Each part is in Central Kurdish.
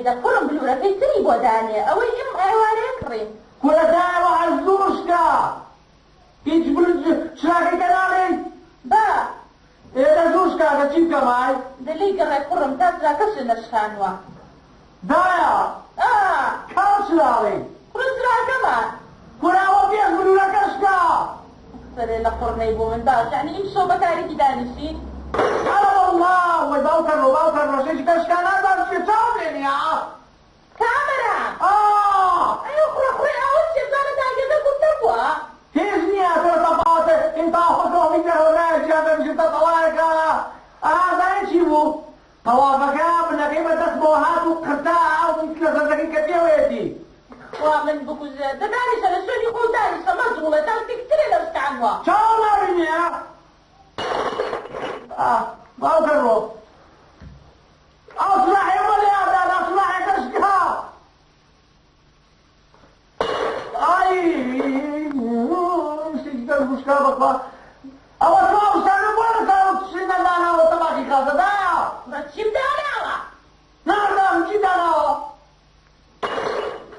دە کوڕم بلورەکەی تری بۆ دانێ ئەوەی ئم ئێوارەیە کڕیم. کورە دایەوە هەر زوو شکا هیچ بلو چراکەی کە ناڵێیت. با. ئێ دە زوو شکا دە چی بکەم ئای. دە لێی گەڕێ کوڕم تا چراکەشت نەشکانوە. دایە. ئا. کام چرا ئەڵێی؟ کوڕە چراکەمان. کورە ئەوە پێش بلورەکە شکا. سەرێ لە قوڕنەی بۆ من باش یەعنی ئیمشەو بە تاریکی دانیشین؟ ئەرە وەڵڵا وەی باوکە ڕۆ باوکە ڕۆ شتێکی کە شکا نازانم چیە چاوم لێ نیە. کامەران. ئا. ئەی ئەو خوڕە خوڕەی ئاوە چیە جوانە داگێزە گوم نەبووە؟ هیچ نیە تۆ تەفاوەتە ئین تاوەکەوە هیچ نایە جیان دەبژێ تەتەڵایەکە ئا زانی چی بوو تەوافەکە بنەکەی بە دەستمەوە هات و قرتا ئەو میسلە زەردەکەی کە پێوەیەتی. خوا من بکوژێ دە دانیشە لە شوێنی خۆو دانیشە مەجوڵێ تا تیکترێ لەو شکانوە. چاوم نابینێ ئا باوکە ڕۆ ئەو سلاحێ مەلێ دانا سلاحەکە شکا. ئای شتێکی کەس بوو شکا بەخوا ئەوە تۆ ئەو شتانە بۆ لەسەر شتێکتان داناوە تەباخی خاسە دایە. بە چیم داناوە؟ نازانم چی داناوە.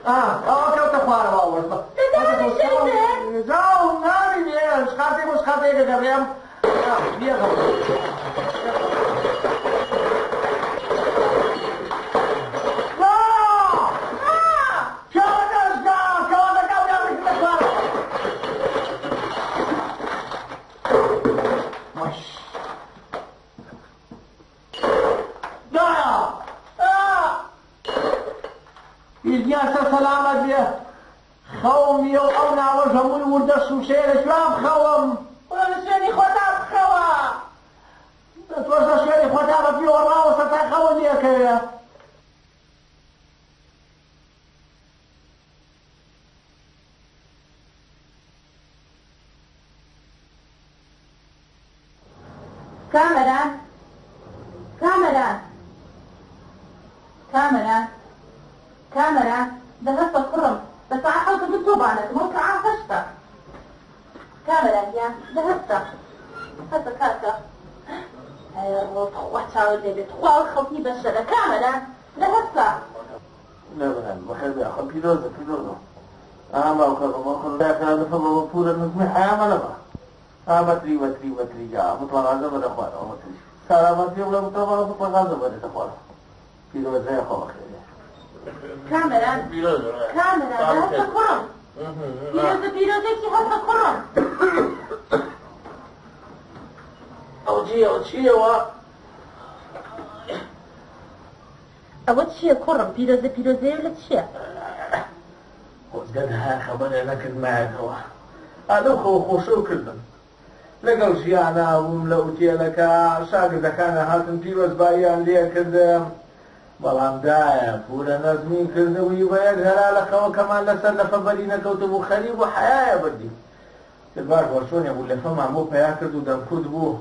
ئا ئەوە کەوتە خوارەوە ئەوەش بە. دە دانیشە ئیتر. جاو نابینێ شقارتێک بۆ شقارتێک دەگەڕێم بیەخەم. سەلامەت بێ خەوم نییە و ئەو ناوەش هەمووی وردە شووشەیە لە کوێ بخەوم؟ بڕۆ لە شوێنی خۆتا بخەوە. تۆش لە شوێنی خۆتا بە پێوە ڕاوەستە تا خەوت لێکەوێ. کامەران کامەران کامەران کامەران دە هەستە کوڕم لە سەعات حەوتە من تۆ بانەکەم ئەو سەعات هەشتە کامەران گیان دە هەستە هەستە کاکە ئەی ڕۆ تخوا چاوت لێ بێت تخوا ئەو خەوتنی بەشەرە کامەران دە هەستە. نەبرام بەخێر بێ خۆ پیرۆزە پیرۆزە ئا باوکە ڕۆ باوکە ڕۆ دایە لە فەڵەوە پورە نزمی حەیامە نەما ئا بەتری بەتری بەتری جا متڵەغازە بەرە خوارەوە بەتری سارا بەتری بڵێ متڵەغازە متڵەغازە بەرێتە خوارەوە پیرۆزەیە خۆ بەخێر بێ. کامەران کامەران هەستە کوڕم پیرۆزە پیرۆزە چی هەستە کوڕم. ئەو چییە ئەو چییەوە؟ ئەوە چییە کوڕم پیرۆزە پیرۆزەیە لە چییە؟ خۆزگە دەها خەبەرێ نەکردمایەتەوە ئا لەو خەوە خۆشەو کردم لەگەڵ ژیانا بووم لە ئوتێلەکە شاگردەکان هاتن پیرۆزباییان لێ کردم بەڵام دایە پورە نەزمی کردبووی بە یەک هەرا لە خەوەکەمان لەسەر لەفە بەری نەکەوتبوو خەریک بوو حەیایە بردی تر باش بۆ چۆنێ بوو لەفەمان بۆ پەیا کرد و دەمکوت بوو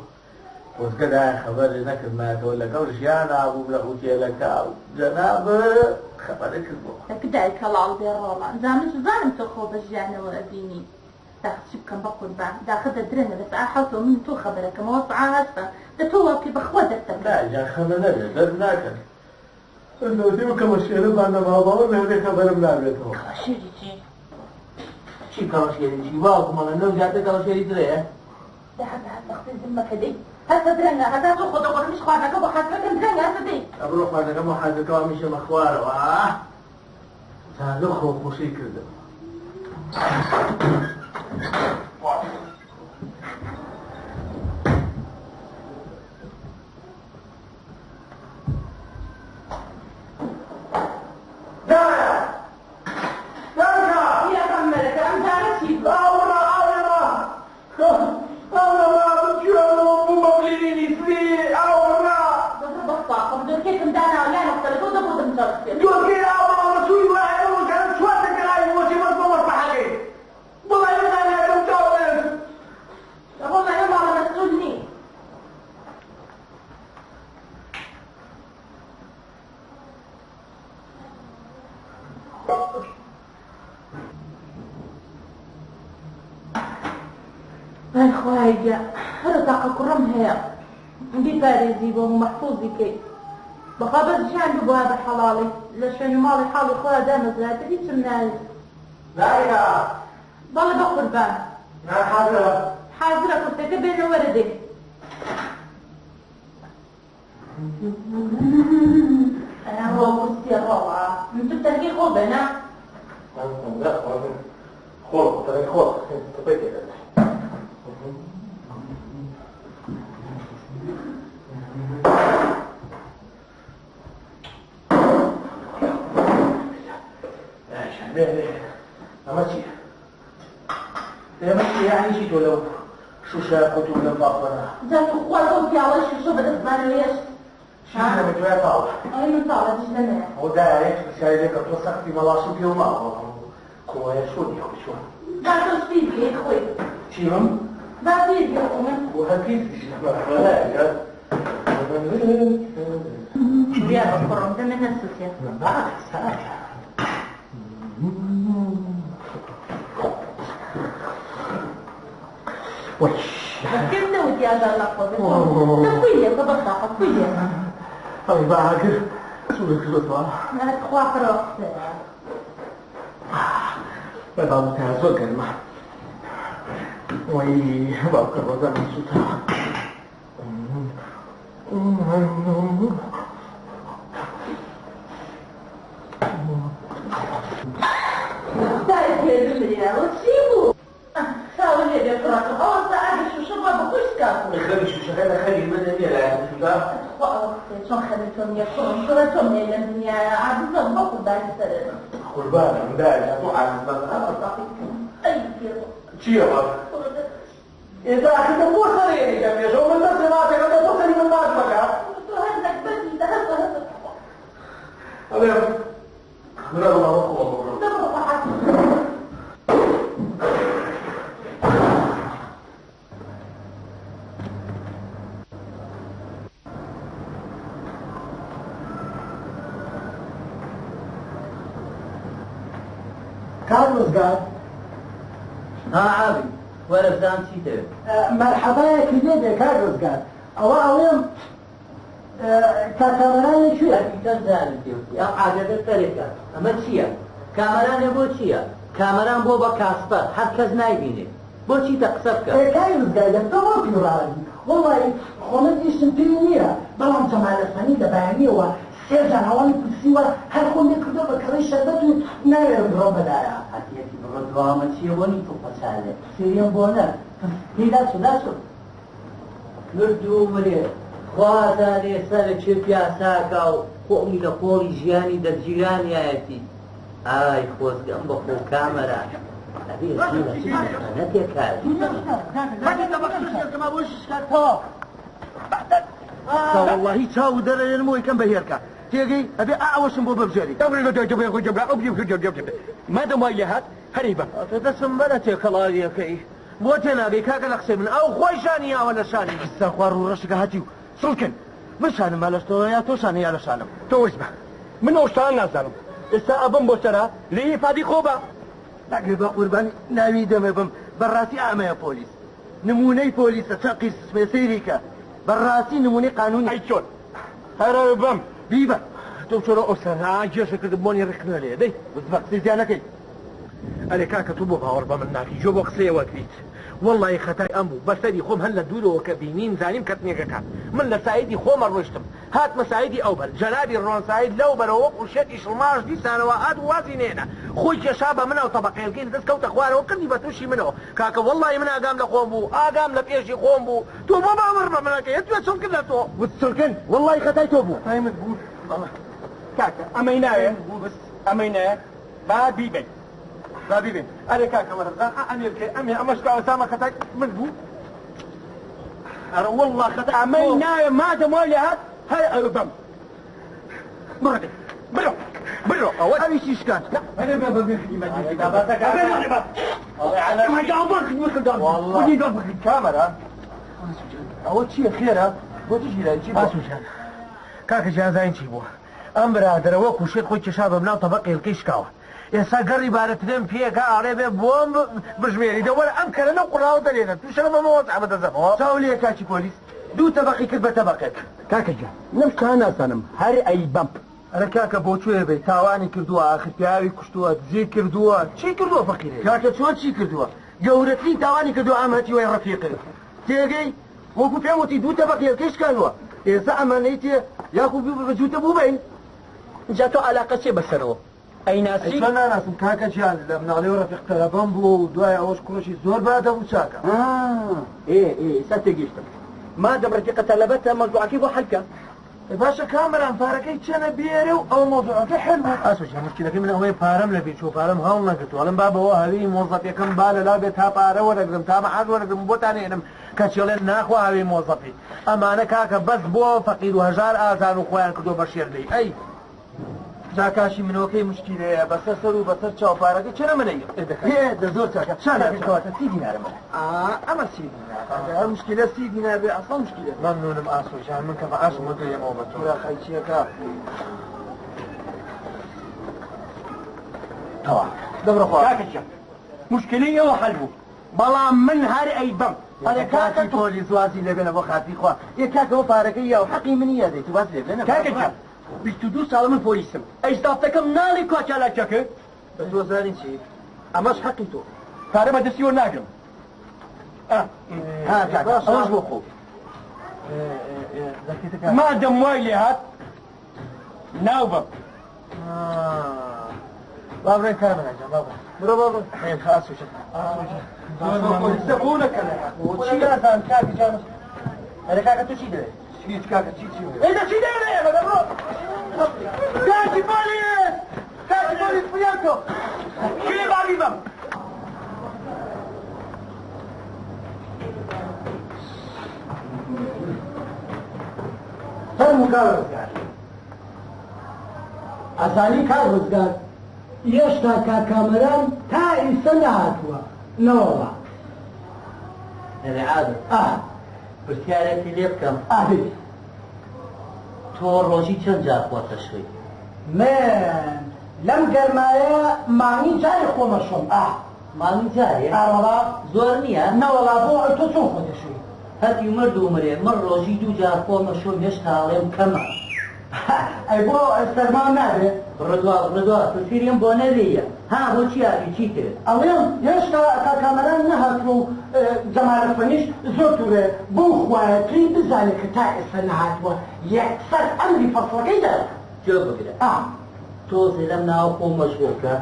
خۆزگە دایە خەبەرت نەکردمایەتەوە لەگەڵ ژیانا بووم لە ئوتێلەکە و جەنابت خەبەرت کردبۆوە. دەک دایکە ڵاڵ بێ ڕۆڵە جا من چزانم تۆ خۆ بە ژیانەوە ئەبینی داخ چی بکەم بەقوربان داخە دە درەنگە لە سەعا حەوتەوە من تۆ خەبەرەکەمەوە سەعا هەشتە دە تۆ وا بکەی بەخوا دەرتەکەم. دایە گیان خەمە نەبێ دەرم ناکەن من لەوەتەی ئەو کەڵەشێرە بان نەماوە باوەڕ نەبێ خەبەرم نابێتەوە. کەڵەشێری چی؟ چی کەڵەشێری چی باوکم ئەڵێ لەو زیاتر کەڵەشێری تر هەیە؟ دە هەستە هەستە قسەی زل مەکە دەی هەستە درەنگە هەتا تۆ خۆت دەخۆن منیش خواردنەکە بۆ حازرەکەم درەنگە هەستە دەی. ئەبڕۆ خواردنەکە بۆ حازرکە وا منیش ئەمە خوارەوە تا لەو خەو خۆشەی کردم. دایە دایکە پیرەکەم مەرەکە ئەم جارە چی بوو؟ ئاوڕا ئاوڕا ئاوڕا بچووە بوو بە بلینی سری ئاوڕا دەبڕۆ بەخوا خۆم دۆرکێکم داناوە لای مەختەرەکە و دەبڕۆ دەمچاو بکەم. دۆرکەی ئاوڕا ڕەسوولی وایە ئەو کارە چوار دەکەرایی بۆچی بەس بۆ مەسبەحەکەی بڵێ بزانێ دەمچاو بێت. ڕۆڵە ئەو ماڵە مەسئول نی. ئای خوایە گیان هەرە تاقە کوڕم هەیە بیپارێزی بۆم و مەحفوزی کەی. بەخوا بەس ژیان ببوایە بە حەڵاڵی لە شوێن و ماڵی حاڵی خۆیا دامەزرایە هیچم ناوێت. دایکە. بەڵێ بەقوربان. نان حازرە؟ حازرە کورسەکە بێنە وەرە دەی. ڕۆ کورسیە ڕۆڵە من تو تەرکی خۆ بێنە. خۆڵ تەرکی خۆڵ تۆپەی تێکەن. ئەمە چییە؟ ئێمە چی یعنی چی تۆ لەو شوشە قوتوو لەم باڵکۆنە؟ جا تو خوا تۆ پیاڵەی شوشە بەدەستمانەوە یەشت. شیش لە دوای تاڵە. ئەوەی من تاڵە دیش لەمەیە. ئەو دایە پرسیاری لێ کە تۆ سەختی مەڵاش و پێو ماوە کۆیە چۆنی خۆی چۆن؟ با تۆش پیر بێ خۆی. چی بم؟ با پیر بێ خۆ من. بۆ هەر پیر دیش لەمە. بیا بە کوڕم دەمێ نەسووتێ. ساکە. وەی. بەس پێم نەوتی ئازار لە خۆ بێ. تۆ کوی لێکە بەخاقە کوی لێکە. ئەوەی با ئاگر سوورە کردۆتەوە. خوا هەرەوە قسەیە. بە باوکە زۆر گەرمە. وەی باوکە ڕۆزانم سووتا. دایک لێ بمریەوە چی بوو؟ چاوە لێ بێ کوڕەکەم ئەوە سەعاتە شوشە بووە بە خۆی شکاکوو. خەمی شوشەکە لە خەمی من نییە لای سووتا. خوا ئەوە قسەیە چۆن خەمی تۆم نییە کوڕم کوڕە تۆم نییە لەم دنیایە عاجزم بۆ قوربانی سەرت. قوربانم دایە تۆ عاجز بە. ئەی پێوە. چییە وە؟ ئێستا ئاخر بۆ سەرێنی دەمێژەوە من دەستێ ماچەکەم بۆ سەری من ماچ بکە. تۆ هەر نەگبەتی هەستە هەستە. ئەڵێم منە بڵاوە خۆ بڕۆ. دەبڕۆ خوا. کاک ڕزگار. ها عابی وەرە بزانم چی دەوێت. مەرحەبایەکی لێ بێ کاک ڕزگار. ئەوە ئەڵێم کاک کامەران لەکوێ؟ چەند جارم پێوتی ئەم عادەتە سەرێکە. ئەمە چییە؟ کامەرانێ بۆ چییە؟ کامەران بۆ بە کاسپەر هەر کەس نایبینێ. بۆ چیتە قسە بکە؟ کاک ڕزگار لە تۆ بۆ پیوڕاوی. وەڵی خۆمن ئیشم پێ نییە بەڵام جەمالە فەنی لە بەیانیەوە سێ جار هەواڵی پرسیوە هەر خۆم لێ کردەوە بە کەڕی شەربەت و ناوێرم بڕۆم بەدایە. هەتیەتی بڕۆ دواوەمە چییە بۆ نی توپەچالێ سێریەم بۆ نە هی داچوو داچوو مرد و مرێ خوازانێ سەرە چێ پیاساکا و خۆمی لە قۆڵی ژیانی دەرگیرانیایەتی. ئای خۆزگەم بە خۆ کامەران ئەبێ زوو لە چ خەنەتێکاری. والله چاو دەرێنم و یکەم بە هێرکە تێگەی ئەبێ ئەوەشم بۆ ببژێری. مادەم وای لێهات هەری بە. دەستم بەرە تێکەڵاویەکەی بۆ تێناگەی کاکە لە قسەی من ئەو خۆی شانی یاوە لە شانی سەرخوا ڕووڕەشەکە هەتی و سڵکن من شانم ما لەشتەوە یا تۆ شانە یا لە شانم. تۆ وەرز بە من ئەو شتانە نازانم ئێستا ئەبم بۆ سەرا لێ ئیفادی خۆ بە. ناگرێ بە قوربانی ناوی دەمێ بم بەڕاستی ئامەیە پۆلیس نمونەی پۆلیسە چەند قیسمێ سەیریکە بەڕاستی نمونەی قانونی. ئەی چۆن هەرە بم بیبە تۆ چۆرە ئەو سەرا گێشە کردم بۆنی ڕێکخنە لێ دەی بە قسەی زیان نەکەی. ئەرێ کاکە تۆ بۆ باوەڕ بە من ناکەی جۆ بۆ قسەیەوە کریت. وەڵڵاهی خەتای ئەم بوو بەسەری خۆم هەر لە دوورەوە کە بینیم زانیم کەتنێکەکە من لە سایدی خۆمە ڕۆیشتم هاتمە سایدی ئەو بەر جەنابی ڕۆن ساید لەو بەرەوە وەکو شێتی شڵماش دیسانەوە هات وازی نێنا خۆی کێشا بە منەوە تەبەقەیەکەی لە دەست کەوتە خوارەوە کردی بە تووشی منەوە کاکە وەڵڵاهی من ئاگام لە خۆم بوو ئاگام لە پێشی خۆم بوو تۆ بۆ باوەڕ بە منەکەی هەتوێ چڵکن لە تۆ. وت چڵکن وەڵڵاهی خەتای تۆ بوو. خەتای من بوو کاکە ئەمەی ناوێ ئەمەی ناوێ با بیبەی با بیبەی. ئەرێ کاکە وەرە ئەمێرکەی ئەمێ ئەمەش کاوەسامە خەتای من بوو. ئەرە وەڵڵا خەتای ئەمەی ناوێ مادەم وای لێهات هەر ئەو بەم. بڕۆ بڕۆ بڕۆ ئەوە ئەویشی شکاند. کامەران ئەوە چییە خێرە بۆ چ ژیرای چی بووە؟ کاکە گیان زانین چی بووە؟ ئەم برادەرە وەکو شێت خۆی کێشا بە مناو تەبەقی هێلکەی شکاوە. ئێستا گەڕی بارەترێن پێکە ئاڵێ بێ بۆم بژمێری دەوەرە ئەم کەرە لەو قوڕاوە دەرێنە تووشەرە بەمەوە زەحمەتە زەمەوە. چاو لێ کاکی پۆلیس دوو تەبەقی کرد بە تەبەقێک. کاکە گیان لەم شتانە نازانم هەر ئەیبەم. ئەرێ کاکە بۆ کوێ بەی تاوانی کردووە ئاخر پیاوی کوشتووە دزی کردووە چی کردووە فەقیرەیە؟ کاکە چۆن چی کردووە گەورەترین تاوانی کردووە ئەم هەتیوەی ڕەفیقت تێگەی وەکو پێم وتی دوو تەبەق هێلکەی شکانووە ئێستا ئەمانەی تێ یاخو بە جووتە بوو بین. جا تۆ عەلاقەت چیە بەسەرەوە ئەیناسی؟ ئەی چۆن ناناسم کاکە گیان لە مناڵیەوە ڕەفیق تەلەبەم بووە و دوای ئەوەش کوڕێکی زۆر بادەب و چاکە. ئێ ئێ ئێستا تێگەیشتم مادەم ڕەفیقە تەلەبەتە مەوزوعەکەی بۆ حەل کە. ئێ باشە کامەران پارەکەی چەنە بێرێ و ئەوە مەوزوعەکە حەل بوو. ئاسۆ گیان موشکیلەکەی من ئەوەیە پارەم لە بیر چووە پارەم هەڵنەگرتووە ئەڵێم با بەوە هەوی مۆزەفیەکەم با لەلا بێ تا پارە وەرەگرم تا مەعاش وەرەگرم بۆتان ئێنم کەچی ئەڵێن ناخوا هەوی مۆزەفی ئەمانە کاکە بەس بۆ فەقیر و هەژار ئازان و خۆیان کردووە بە شێر لێی ئەی جا کاشی منۆکەی مشکیلەیە بەسەر سەر و بەسەر چاو پارەکەی چەنە منە ئێ دە زۆر چاکە چاکە کەواتە سی دینارە منە ئا ئەمە سی دینار هەر مشکیلە سی دینار بێ ئەسڵ مشکیلە مەمنونم ئاسۆ جان من کە مەعاشم وەردە یەمەوە بە تۆ کورە خەیچیەکە تەواو دەبڕە خوا کاکە گیان مشکلەی ئێوە حەل بوو بەڵام من هەر ئەیبەم. ئەرێ کاکە پۆلیس وازی لێبێنە بۆ خاتری خوا ئێ کاکە ئەوە پارەکەی یا و حەقی منیە دەی تو واز لێبێنە کاکە گیان 22 ساڵە من پۆلیسم ئەی زابتەکەم ناڵێ کوا چالاکیەکە بە تۆ زانی چی ئەمەش حەقی تۆ پارە بە دەستی وەرناگرم ها کاکە ئەوەش بۆ خۆ مادەم وای لێ هات ناو بەم با بڕێن کامەران جان با بڕێن بڕۆ با بڕۆن ئێ ئاسۆ جان ئاسۆ جان پۆلیسە بۆ نەکەنە چی نازانم کاکە جان ئەرێ کاکە تۆ چی دەوێت هیچ کاکە چی چی ئێ دە چی دەوێت ئێمە دەبڕۆ کاکی پۆلیس کاکی پۆلیس فریام کەو کێ بابی بەم فەرموو کاک ڕزگار. ئەزانی کاک ڕزگار یێشتا کاک کامەران تا ئیسە نەهاتووە نەوەڵا. ئەرێ عادل ئا. پرسیارێکی لێ بکەم؟ ئا بێ. تۆ ڕۆژی چەند جار خۆت ئەشۆی؟ من لەم گەرمایە مانگی جارێ خۆم ئەشۆم ئا. مانگی جارێ؟ ئا وەڵا. زۆر نییە؟ نەوەڵا بۆ تۆ چۆن خۆت ئەشۆی؟ هەتیو مرد و مرێ من ڕۆژی دوو جار خۆم ئەشۆم هێشتا ئەڵێم کەمە. ئەی بۆ سەرمام نابێ؟ بڕە دوا بڕە دوا تۆ سەیری ئەم بۆنە لێیە ها بۆ چی هاتی چی کرد؟ ئەڵێم هێشتا کاک کامەران نەهاتووە و جەمال ئەفەندیش زۆر توڕەیە بەو خوایە کەی بزانێ کە تا ئێستا نەهاتووە یەکسەر ئەمری فەسڵەکەی دەرەکا. گوێ بگرە ئا. تۆزێ لەم ناوە خۆ مەشغوڵ کە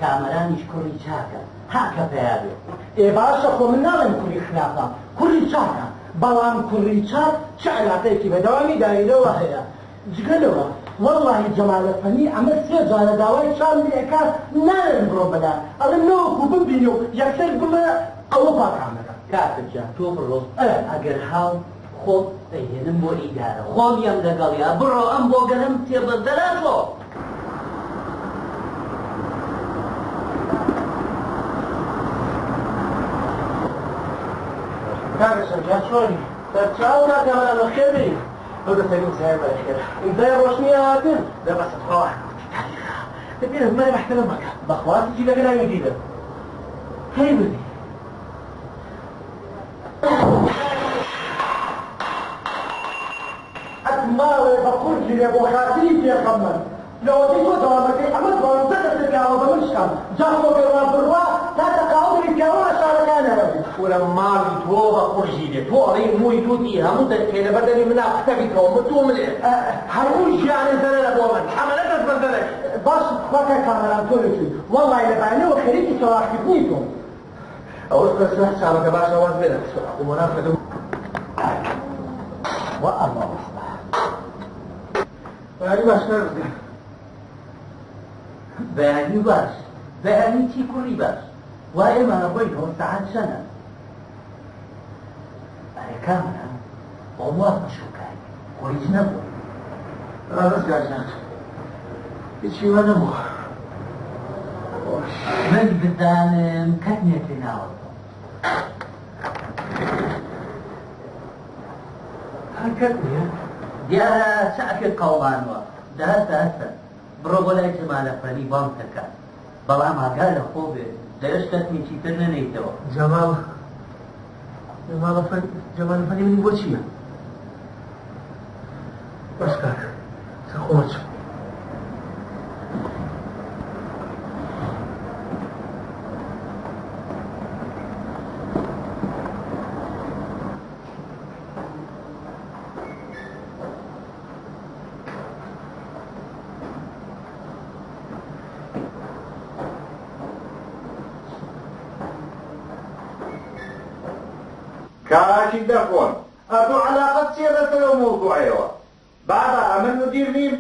کامەرانیش کوڕی چاکە ها کە پەیا بێ. ئێ باشە خۆ من ناڵێم کوڕی خراپە کوڕی چاکە بەڵام کوڕی چاک چ عەلاقەیەکی بە دەوامی دایرەوە هەیە جگە لەوە وەڵاهی جەمال ئەفەندی ئەمە سێ جارە داوای چاوم لێ ئەکات ناوێرم بڕۆم بەلای ئەڵێم نەوەکو بمبینێ و یەکسەر بڵێ ئەوە کوا کامەران. کاکە گیان تۆ بڕۆ ئەگەر هاو خۆم ئەیهێنم بۆ ئیدارە خۆم یەم لەگەڵیا بڕۆ ئەم بۆگەنەم تێبەردەرا تۆ. کاکە سەرجان چۆنی؟ سەرچاو کاکە کامەران بەخێر بێی. ئەو دەستەکەی ئیمزای بەخێر. ئیمزای ڕۆشنی هاتن؟ دە بەسە تخوا. تاریخە. دەبێ مەرە محتەرم مەکە. بەخوا سجیلەکە ناوی دیدە. هەی بردی. ئەک ماڵێ بە قورگی لێ بۆ خاتری پێخەمبەر لەوەتەی تۆ دەوامەکەی ئەمە دوانزە دەستە پیاوە بە من شکاند جا خۆ گەر وا بڕوا تا تەقاعودی پیاوە لە شارەکانە بێ. کورە ماڵی تۆ بە قورگی لێ تۆ ئەڵێی مووی لوتی هەموو دەرکەی لەبەر دەمی منا قسەبیتەوە متوم لێ هەموو ژیانێ زەرەرە بۆ من ئەمەنە دەست بە زەرەری. باش تخوا کاک کامەران تۆ لەکوێی وەڵڵاهی لە بەیانیەوە خەریکی سەواخکردنی تۆم. ئەوەش بەسە چاوەکە باشە واز بێنە قسە وە مامۆستا. بەیانی باش کاک ڕزگار. بەیانی باش بەیانی چی کوڕی باش وا ئێمە ئەڕۆینەوە سەعات چەنە؟ ئەرێ کامەران خۆم وا پەشۆکاوی خۆ هیچ نەبووە. ڕزگار جان هیچی وا نەبووە. من بزانم کەتنێک لە ناوە تۆ. هەر کەت نییە؟ دیارە چەعکێک قەومانوە. دە هەستە هەستە بڕۆ بۆ لای جەمال ئەفەندی بانگ دەکا. بەڵام ئاگا لە خۆ بێ لەوێش کەتنێکی تر نەنێیتەوە. جەماڵ جەمال ئەفەندی جەمال ئەفەندی منی بۆ چییە؟ بەس کاکە سەر خۆمە چم. کاکی دەخۆن ئەتۆ عەلاقەت چیە بەسەر ئەو مەوزوعەیەوە بابە ئەمن مدیر نیم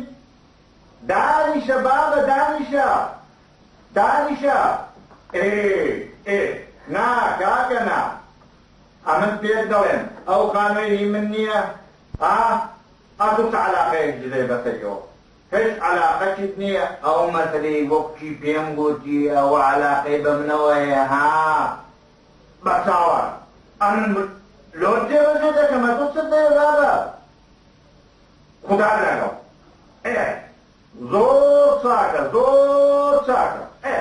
دانیشە بابە دانیشە دانیشە ئێ ئێ نا کاکە نا ئەمن پێت دەڵێم ئەو خانووی هی من نییە ها ئەتۆ چ عەلاقەیەک جدەی بەسەریەوە هیچ عەلاقەکیت نییە ئەو مەسەلەی وەکچی پێم گوتی ئەوە عەلاقەی بە منەوە هەیە ها بەچاوان ئەمن لۆت جێبەجێ دەکەم ئەتۆ چت دەوێ بابە خودا لەگەڵ ئێ زۆر چاکە زۆر چاکە ئێ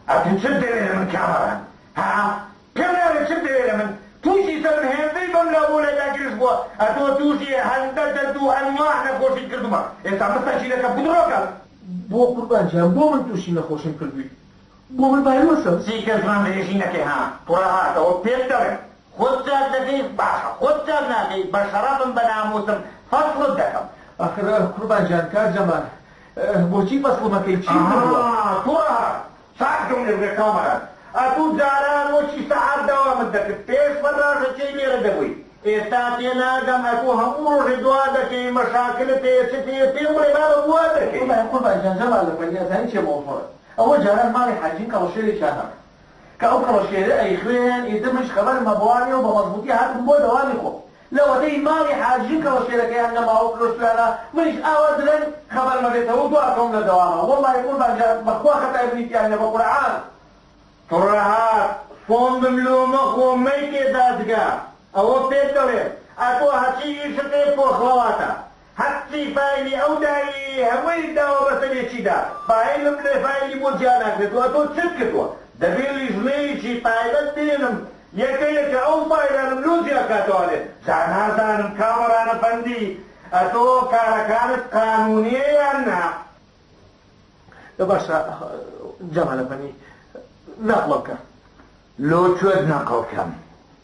ئەتو چت دەوێ لە من کامەران ها پێم ناڵێ چت دەوێ لە من تووشی سەرم هێندەی بەم لاو بۆ لای گرژ بووە ئەتۆ تووشی هەندە دەرد و ئەنواع نەخۆشیت کردومە ئێستا مستەشیرەکە بدرۆکە. بۆ قوربان گیان بۆ من تووشی نەخۆشیم کردووی بۆ من ڤایرۆسە. چیکە زمان درێژی نەکەی ها توڕە هاتەوە پێت دەڵێم خۆت چاک دەکەی باشە خۆت چاک ناکەی بە شەڕەفم بە ناموسم فەسڵت دەکەم. ئاخر قوربان گیان کاک جەمال بۆچی فەسڵم ئەکەی چیم کردووە؟ ئەها توڕە هات چاک گوێم لێ بگرە کامەران ئەتوو جاران وەکی سەعات دەوامت دەکرد پێش فەراشەکەی لێرە دەبووی ئێستا تێناگەم ئەتوو هەموو ڕۆژێ دوا دەکەی مەشاکلت هەیە چت هەیە پێم بڵێ بابە بوا دەکەی. وەڵاهی قوربان گیان جەمال ئەفەندی ئەزانی چیە مەوزوع ئەوە جاران ماڵی حاجین کەڵەشێرێکیان هەبوو کە ئەو کەڵەشێرە ئەیخوێن ئیتر منیش خەبەرم هەبووانێ و بە مەزبووتی هاتم بۆ دەوامی خۆم لەوەتەی ماڵی حاجین کەڵەشێرەکەیان نەماوە و فرۆشتویانە منیش ئاوا درەنگ خەبەرم ئەبێتەوە و دوا ئەکەوم لە دەواما وەڵاهی قوربان گیان بەخوا خەتای منی تیا نیە بە قورعان. تڕەهات سۆندم لۆ مەخۆ مەیکێ دادگا ئەوە پێت دەڵێم ئەتۆ هەرچی ئیشت هەیە پۆخڵەواتە هەرچی فایلی ئەو دایەیەی هەموویت داوە بەسەر یەکیدا فایلم لێ فایلی بۆ جیا ناکرێتەوە ئەتۆ چت کردووە دەبێ لیژنەیەکی تایبەت بێنم یەکە یەکە ئەو فایلانەم لۆ جیا کاتەوانێ جا نازانم کامەران ئەفەندی ئەتۆ کارەکانت قانونیە یان نا؟ باشە جەمال ئەفەندی نەقڵە بکە. لۆ کوێت نەقڵ کەم؟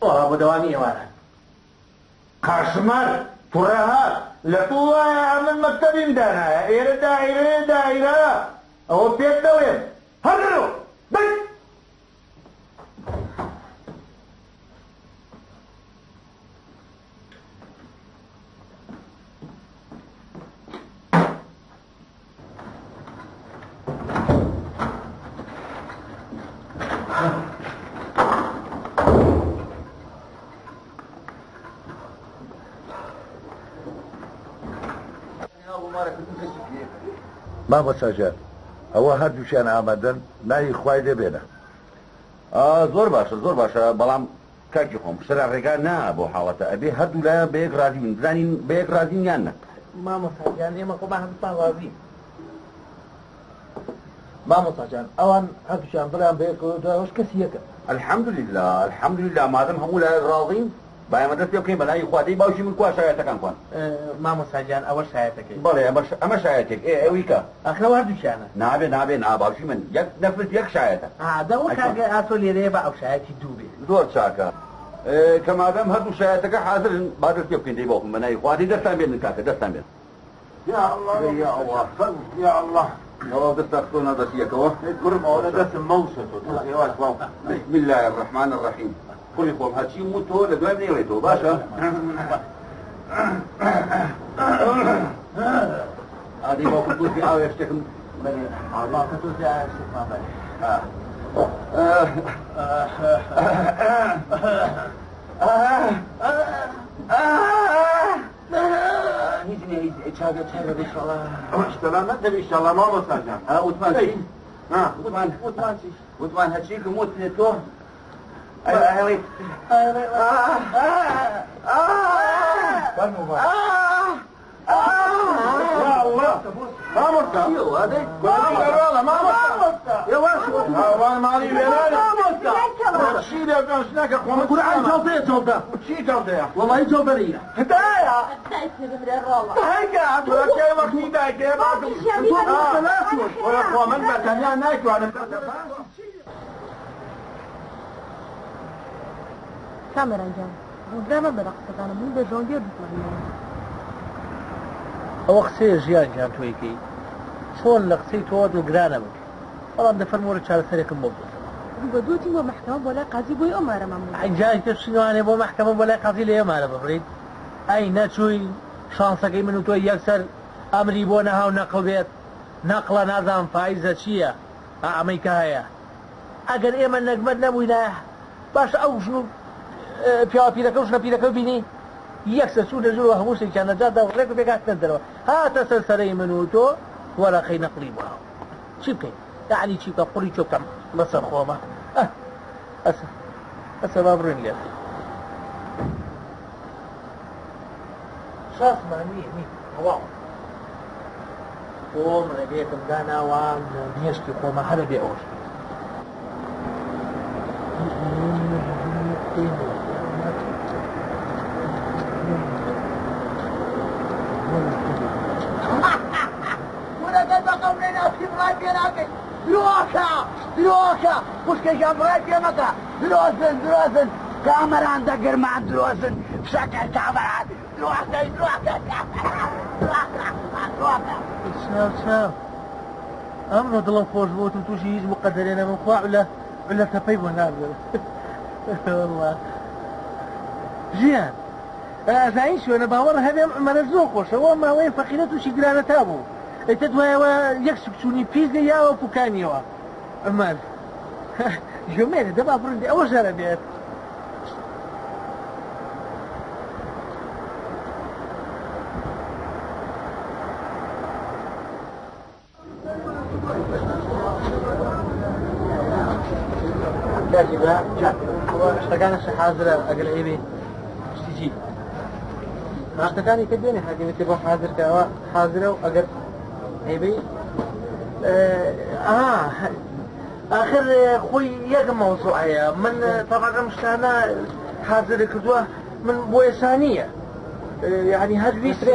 ئۆها بۆ دەوامی ئێواران. قەشمەر توڕە هات لە تو وایە ئەمن مەکتەبیم دانایە ئێرە دائیرەیە دائیرە ئەوە پێت دەڵێم هەر لەرۆ دەی. مامۆستا گیان ئەوە هەردووکیان ئامادەن ناوی خوای لێ بێنە. زۆر باشە زۆر باشە بەڵام کاکی خۆم سەرا ڕێگا نا بۆ حاڵەتە ئەبێ هەردوو لایان بەیەک ڕازی بن بزانین بەیەک ڕازین یان نا. مامۆستا گیان ئێمە خۆمان هەردووکمان ڕازین. مامۆستا جان ئەوان هەردووکیان دڵیان بەیەکەوە دوای ئەوەش کەسی یەکە. الحمدللە الحمدللە مادەم هەموو لایەک ڕازین با ئێمە دەست پێ بکەین بە ناوی خوا دەی باوکی من کوا شایەتەکان کوان؟ مامۆستا گیان ئەوە شایەتەکەی. بەڵێ ئەمە ئەمە شایەتێک ئێ ئەوی کە؟ ئاخر ئەوە هەردووکیانە. نابێ نابێ نا باوکی من یەک نەفس یەک شایەتە. ئا دە وە کاک ئاسۆ لێرەیە با ئەو شایەتی دوو بێ. زۆر چاکە کە مادەم هەردوو شایەتەکە حازرن با دەست پێ بکەین دەی باوکم بە ناوی خوا دەی دەستان بێنن کاکە دەستان بێنن. یا اللە یا اللە یا اللە تەواو دەستا خستۆ ناو دەستی یەکەوە کوڕم ئەوە دەستم مەوسە تۆ تۆ هێواش باوکە بسم الله الرحمن الرحیم کوڕی خۆم هەرچی وت تۆ لە دوای نەیڵێتەوە باشە ئادەی باوکم تۆزی ئاوێ شتێکم بەرێ باوکە تۆزی ئاوێ شتێکمان بەرێ هیچ نییە هیچ نییە چاکە چاکە ئینشاڵڵا سەلامەت دەبی ئینشاڵڵا مامۆستا گیان ها وتمان چی ها وتمان وتمان چی وتمان هەرچی کم وت تۆ ئەهڵی یا الله مامۆستا مامۆستا مامۆستا ماڵی وێرانە مامۆستا. چی لێ ژنەکە خۆ قورئان جەڵدەیە جەڵدە. چی جەڵدەیە؟ وەڵی جەڵدەریە. هدایە. دایک بمرێ ڕۆڵە. دایکە تۆ وەختی دایکێ باوکم. خۆ من بە تەنیا نایتوانم. کامەران گیان ڕوودرا مەبە لە قسەکانم، من بەرژەوەندی هەردووکمان هەیە. ئەوە قسەیە ژیان گیان تۆیکەی چۆن لە قسەی تۆ دڵگرانە بم، بەڵام دەفەرموو چارەسەرێکم بۆ بدۆزەوە. دوو بە دوو چین بۆ مەحکەمە بۆ لای قازی بۆی ئەو مارەمان بوو. ئەی جا ئیتر چینوانێ بۆ مەحکەمە بۆ لای قازی لە ئێمارە ببڕیت؟ ئەی نەچووی شانسەکەی من و تۆ یەکسەر ئەمری بۆ نەها و نەقڵ بێت؟ نەقڵە نازانم فایزە چییە ئا ئەمەی کە هەیە. ئەگەر ئێمە نەگمەت نەبووینایە باشە ئەو ژن و پیاوە پیرەکە و ژنە پیرەکە بینی یەکسەر چوونە ژوورەوە هەموو شتێکیان نەجات دا و ڕێک و پێک هاتنە دەرەوە. هاتە سەر سەرەی من و تۆ وەرەقەی نەقڵی بۆ هاو. چی بکەین؟ یەعنی چی بکەم؟ قوڕی چۆ بکەم بەسەر خۆمە. ئەه ئەسە ئەسە با بڕۆین لێرە. شاسمان نییە نییە تەواو. خۆم ڕێگەیەکم داناوە لە مێشکی خۆمە هەرە بێ ئەوەش بێت. ورەگەر بە قەولێ ناسی بڕای پێ ناکەی. درۆکە درۆکە خوشکێکیان بڕای پێ مەکە. درۆزن درۆزن کامەران دەگرمان درۆزن شەکەر کامەران درۆکە درۆکە درۆکە درۆکە. چاو چاو ئەمڕۆ دڵم خۆش بوو و تووشی هیچ مقەدەرێ نەبووم. خوا عولە عولە تەپەی بۆ ناردم. والله ژیان ئازایی شوێنە باوەڕ هەبێ ئەم عومەرە زۆر خۆشە. وە ماوەیە فەقیرە تووشی گرانە تا بوو. ئیتر دوایەوە یەک سکچوونی پیس لێ یاوە پوکانیەوە. عومەر گوێمێنە دەبا بڕندی ئەوە ژەرە بێت. کاکی برا شتەکانش حازرە ئەگەر ئەیبێ شتی چی؟ شتەکانی کە دوێنێ حاکمیەتی بۆ حازر کەەوە حازرە و ئەگەر ئەیبێ ئاخر خۆی یەک مەوزوعەیە. من تەبعەن ئەم شتانە حازر کردووە من بۆ ئێستا نییە. يعني هەر ویست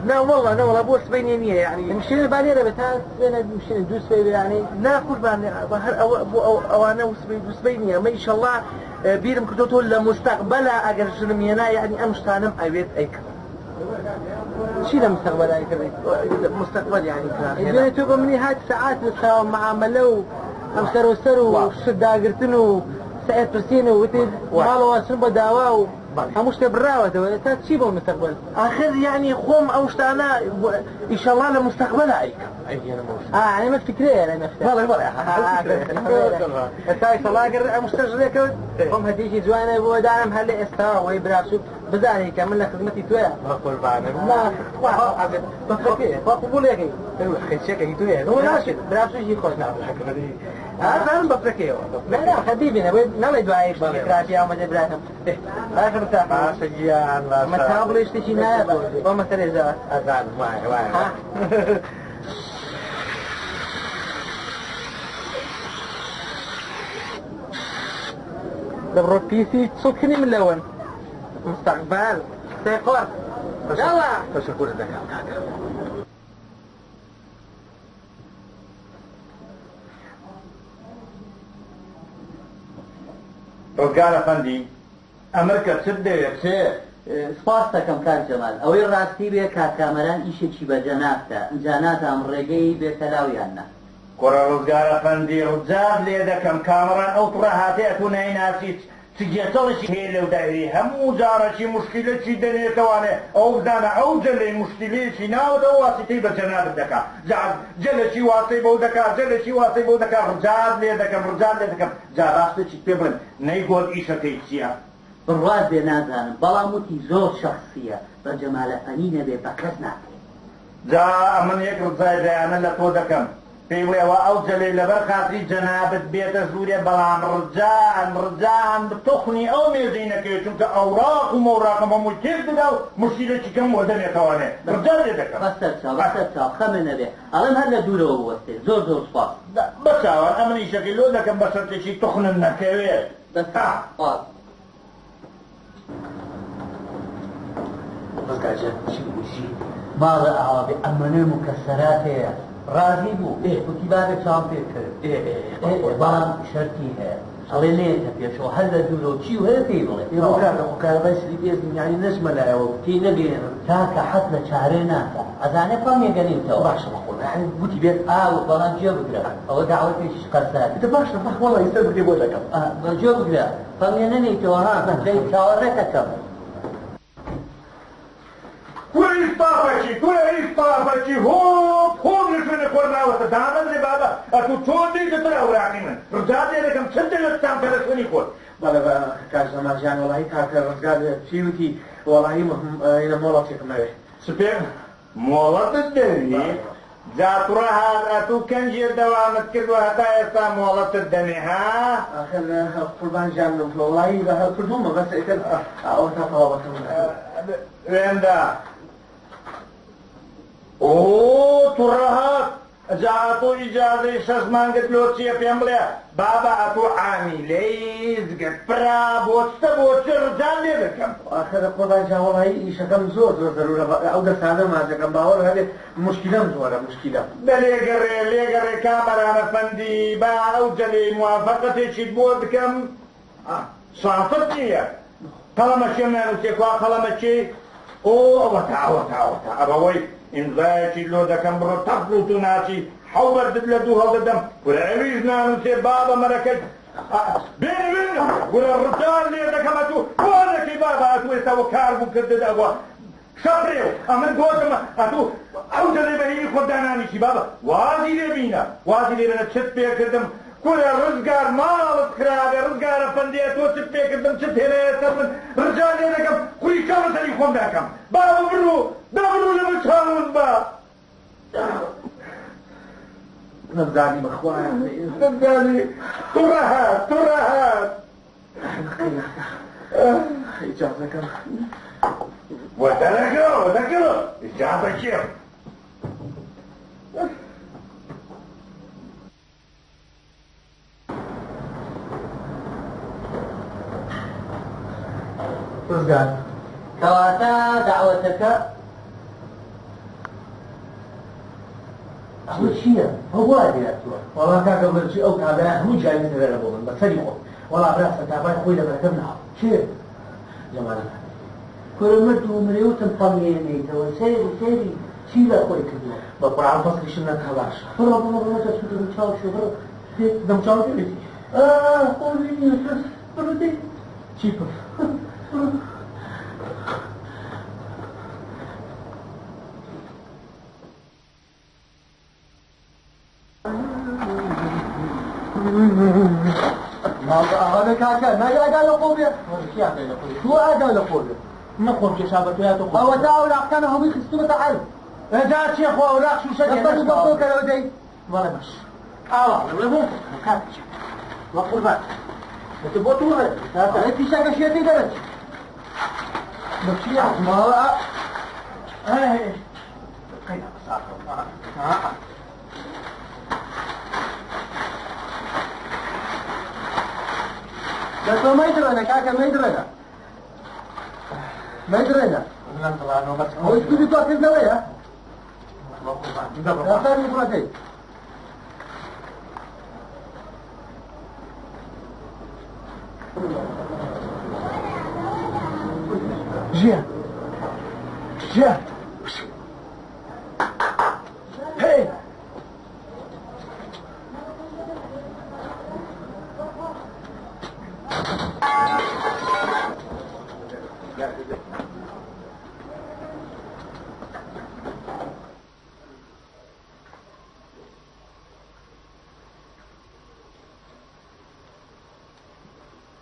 نا والله نا والله بۆ سبەینێ نییە. يعني مشينا بالي ربي تا سبينا مشينا دوو سبەی يعني نا قوربان هەر ئەوە بۆ ئەوانە و سبەی دوو سبەی نییە. مە ئینشەڵڵا بیرم کردوەوە لە مستەقبەلا ئەگەر ژنم هێنا یعنی ئەم شتانم ئەوێت ئەیکڕم. چی لە مستەقبەلا ئەیکڕی؟ مستەقبەل یعنی دوێنێ تۆ بە منی هات سەعات لە چاوە معامەلە و ئەم سەر و سەر و شت داگرتن و سەعێت پرسین و وتی ماڵەوە چون بە داوا و هەموو شتێ بڕاوەتەوە. ئێستا چی بۆ مستەقبەل؟ ئاخر یعنی خۆم ئەو شتانە ئینشەڵڵا لە مستەقبەلا ئەیکەم. يعني ما فكرية أنا بەڵێ بەڵێ ئێستا ئینشەڵڵا ئەگەر ئەم شتە ژرێکەوت خۆم هەدیەکی جوانە بۆ دانم هەر لە ئێستا وەی براسوو بزانێ کە من لە خزمەتی تۆیە. قوربانم. نا خوا قبوڵێکەی. خەیچەکەی تۆیە. ناشێت براسووشی خۆش ئازانم بەفرەکەیەوە. لا لا خەبیبینە بۆی نەڵێ دوای شتێکی خراپی ئەومەدە براتم. باشە بتاقم. باشە گیان باشە. مەتا بڵێ شتێکی نایە بۆ مەسەلەی زەوە. ئەزانم وایە وایە. دەبڕۆ پیسی چڵکنی من لەوەن. مستەقبەل سێقۆر. يلا. تەشەکورت دەکەم کاکە. ڕزگار ئەفەندی ئەمرکە چت دەوێت چێ؟ سپاس دەکەم کاک جەمال. ئەوەی ڕاستی بێ کاک کامەران ئیشێکی بە جەنابتە، ئینجا نازانم ڕێگەی بێتە لاو یان نا. کوڕە ڕزگار ئەفەندی ڕجات لێ دەکەم کامەران ئەو کوڕە هاتێ ئەتوو نایناسی چ گێچەڵێکی هەیە لەو دایرەی هەموو جارەکی مشکلەکی دەنێتەوانێ ئەو بزانە ئەو جەلەی مشکلەیەکی ناوەتەوە واسیتەی بە جەنابت دەکا جا جەلەکی واسەی بەو دەکا جەلەکی واسەی بەو دەکا ڕجات لێ دەکەم ڕجات لێ دەکەم جا ڕاستێکی پێ بڵێم نەیگۆت ئیشەکەی چییە؟ بڕوات بێ نازانم بەڵام وتی زۆر شەخسییە بە جەمالە فەنی نەبێ بە کەس ناکرێ. جا ئەمن یەک ڕجای برایانە لە تۆ دەکەم پێی بڵێ ئەو جەلەی لەبەر خاتری جەنابت بێتە ژوورێ بەڵام ڕجان ڕجان بتخنی ئەو مێزەی نەکەوێت چونکە ئەوراق و مەوراقم هەمووی تێک دەدا و مشکیلێکی کەم بۆ دەنێتەوانێ ڕجان لێ دەکەم. بەسەر چاو بەسەر چاو خەمە نەبێ ئەڵێم هەر لە دوورەوە بوەستێ. زۆر زۆر سوپاس. بەچاوان ئەمن ئیشەکەی لۆ دەکەم بە شەرتێکی تخنم نەکەوێت. دەست خۆش. ڕزگار جان چی بوو چی؟ ماڵە ئاوا بێ ئەمەنە مکەسەرات هەیە ڕازی بوو ئێ. وتی بابێ چاوم پێ کرد ئێ ئێ ئێ ئێ بەڵام شەرتی هەیە ئەڵێ نەیەتە پێشەوە هەر لە دوورەوە چی و هەیە پێی بڵێ ئێ بۆ کاکە خۆ کارەبای سلیپ ئێس نیم یانی نەچمە لایەوە پێی نەگەیەنم. کاکە حەز لە چارێ ناکا ئەزانێ پەنگێ گەنیتەوە. باشە بەخۆ یانی وتی بێت. ئا بەڵام گوێ بگرە ئەوە دەعوەتێکیش قەرزاری. دە باشە بەخ وەڵا ئیستا بگرێ بۆ دەکەم. ئا گوێ بگرە پەنگێ نەنێیتەوە ها دەی چاوەڕێتەکەم. کورە ئیستافەکی کورە ئیستافەکی هۆپ هۆپ لە شوێنە خۆر ناوەتە دامەزرێ بابە ئەتوو چۆن دێیتە سەر ئەوراقی من ڕجات لێ دەکەم چت دەوێت قسان بکە لە شوێنی خۆت. بەڵێ بە کاک جەمال گیان وەڵاهی کاکە ڕزگار چی وتی وەڵاهی ئینە مۆڵەتێکم ئەوێ. چ پێ مۆڵەتت دەوی؟ جا کوڕە هات ئەتوو کەنجێ دەوامت کردوە هەتا ئێستا مۆڵەتت دەمێ ها؟ ئاخر قوربان گیان وەڵاهی کردوومە بەس ئیتر ئەوەتا تەواوەکەم. وێندە ئۆ توڕە هات جا ئەتۆ ئیجازەی شەش مانگت لۆ چیە پێم بڵێ بابە ئەتۆ عامیلەی زگت پرە بۆ چتە بۆ چ ڕجان لێ دەکەم. ئاخر قوربان گیان وەڵاهی ئیشەکەم زۆر زۆر زەرورە ئەو دەستانە ماچەکەم باوەڕ هەبێ مشکیلەم زۆرە مشکیلەم. دە لێگەڕێ لێگەڕێ کامەرانە فەندی با ئەو جەلەی موافەقەتێکیت بۆ بکەم شانست نییە قەڵەمەکێم نانووسێ کوا قەڵەمەکێی ئۆ ئەوەتا ئەوەتا ئەوەتا ئەبەوەی ئیمزایەکی لۆ دەکەم بڕۆ تەق ڕووت و ناچی حەو بەردت لە دوو هەڵدەدەم کورە ئەویش نانووسێ بابە مەرەکەی بێنە بێنە کورە ڕجال لێ دەکەم ئەتوو وا دەکەی بابە ئەتوو ئێستا وە کار بوو کردت ئەوە شەپرێو ئەمن گۆتم ئەتوو ئەو دەڵێ بە هینی خۆت دانانیشی بابە وازی لێ بینە وازی لێ بێنە چت پێ کردم کورە ڕزگار ماڵت خرابێ ڕزگارە فەندێ ئەتۆ چت پێ کردم چت هێنایە سەر من ڕجا لێ دەکەم خوریکە بە سەری خۆم داکەم بابە بڕۆ دا بڕۆ لەبەر چاوم بە نەمزانی بەخوایە نەمزانی توڕە هات توڕە هات ئیجازەکەم وەدەرەکە وەدەکە ئیجازە کێ ڕزگار کەواتە دەعوەتەکە ئەوە چییە؟ ئەو وا لێهاتووە. وەڵا کاکە بەرچی ئەو کابرا هەموو جاری زەرەرە بۆ من بەسەری خۆم وەڵا برا سەتابای خۆی لە بەرەکەم ناوە. کێ؟ جەمال. کورە مرد و مرێ وتم پەڵێنیتەوە سەیری سەیری چی لە خۆی کردووە؟ بە قورعان فەسڵیشم نەکا باشە. بڕۆ بڕۆ بڕۆ دەچوو دەم چاو شو بڕۆ. دەم چاو پێویستی. ئا خۆی نییە بڕۆ دەی. چی بکەم؟ بڕۆ. ماڵ ئاوا بێ کاکە نای ئاگا لە خۆ بێ تۆ ئاگا لە خۆ بێ نەخۆم کێشا بە تۆ یا تۆ خۆم ئەوەتا ئەوراقەکانە هەمووی خستوومەتە عەرز. جا چییە خۆ ئەوراق شووشە دەستەر و بەخۆ کەرەوە دەی. بەڵێ باش ئاوا بڵێ بۆم کاکە وە قوربان بەتە بۆ تووڕێ ئەڵێ پیشەکە شێتەی دەرەچ بەچیە ماڵە قەینا بەساخەوە دە تۆ مەیدڕێنە کاکە مەیدڕێنە مەیدڕێنە ئەوە سکوتی تۆکردنەوەیە دەفەرمی بڕۆ دەی. ژیان ژیان هێ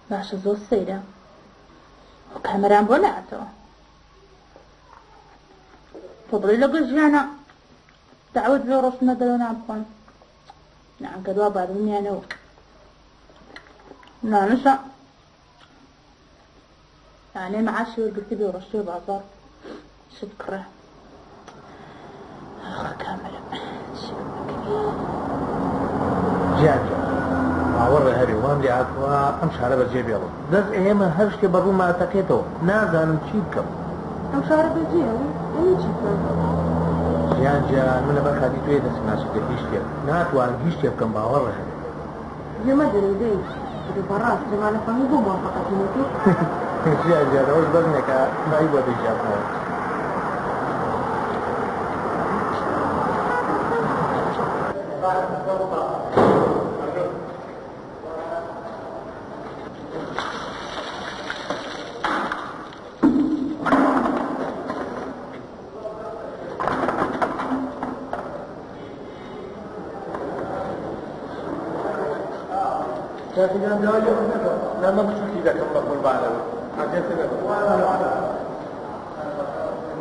باشە زۆر سەیرە ئەو کامەران بۆ نەهاتەوە تۆ بڵێ لەگەڵ ژیانە دەعوەت بێ ڕۆشتنە دەرەوە نان بخۆن نانکە دوا بارونیانەوە نانشە یانێ معاشی وەرگرتی بێ ڕۆشتێ بازاڕ شت کڕێ ئاخ کامەرە چی بکەی ژیان گیان باوەڕێ هەرێ وام لێ هاتووە ئەم شارە بەجێ بێڵم. دەست ئێمە هەر شتێ بە ڕووما ئەتەقێتەوە. نازانم چی بکەم. ئەم شارە بەجێ ئەی چی بکەم؟ ژیان گیان من لەبەر خاتری تۆیە دەستم ناچێتە هیچ شتێک. ناتوانم هیچ شتێ بکەم باوەڕت هەبێ. گوێ مەدەرێ دەی. ئەدە بەڕاست جەمال ئەفەندی بۆ موافەقەتی نەکرد؟ ژیان گیان ئەوەش بەس نییە کە بای بۆ دەیگێڕمەوە. کاکەگیان داوای لێ نەکە نامە بچووکی دەکەم بە قوربانەوە عەزیەتە نەبە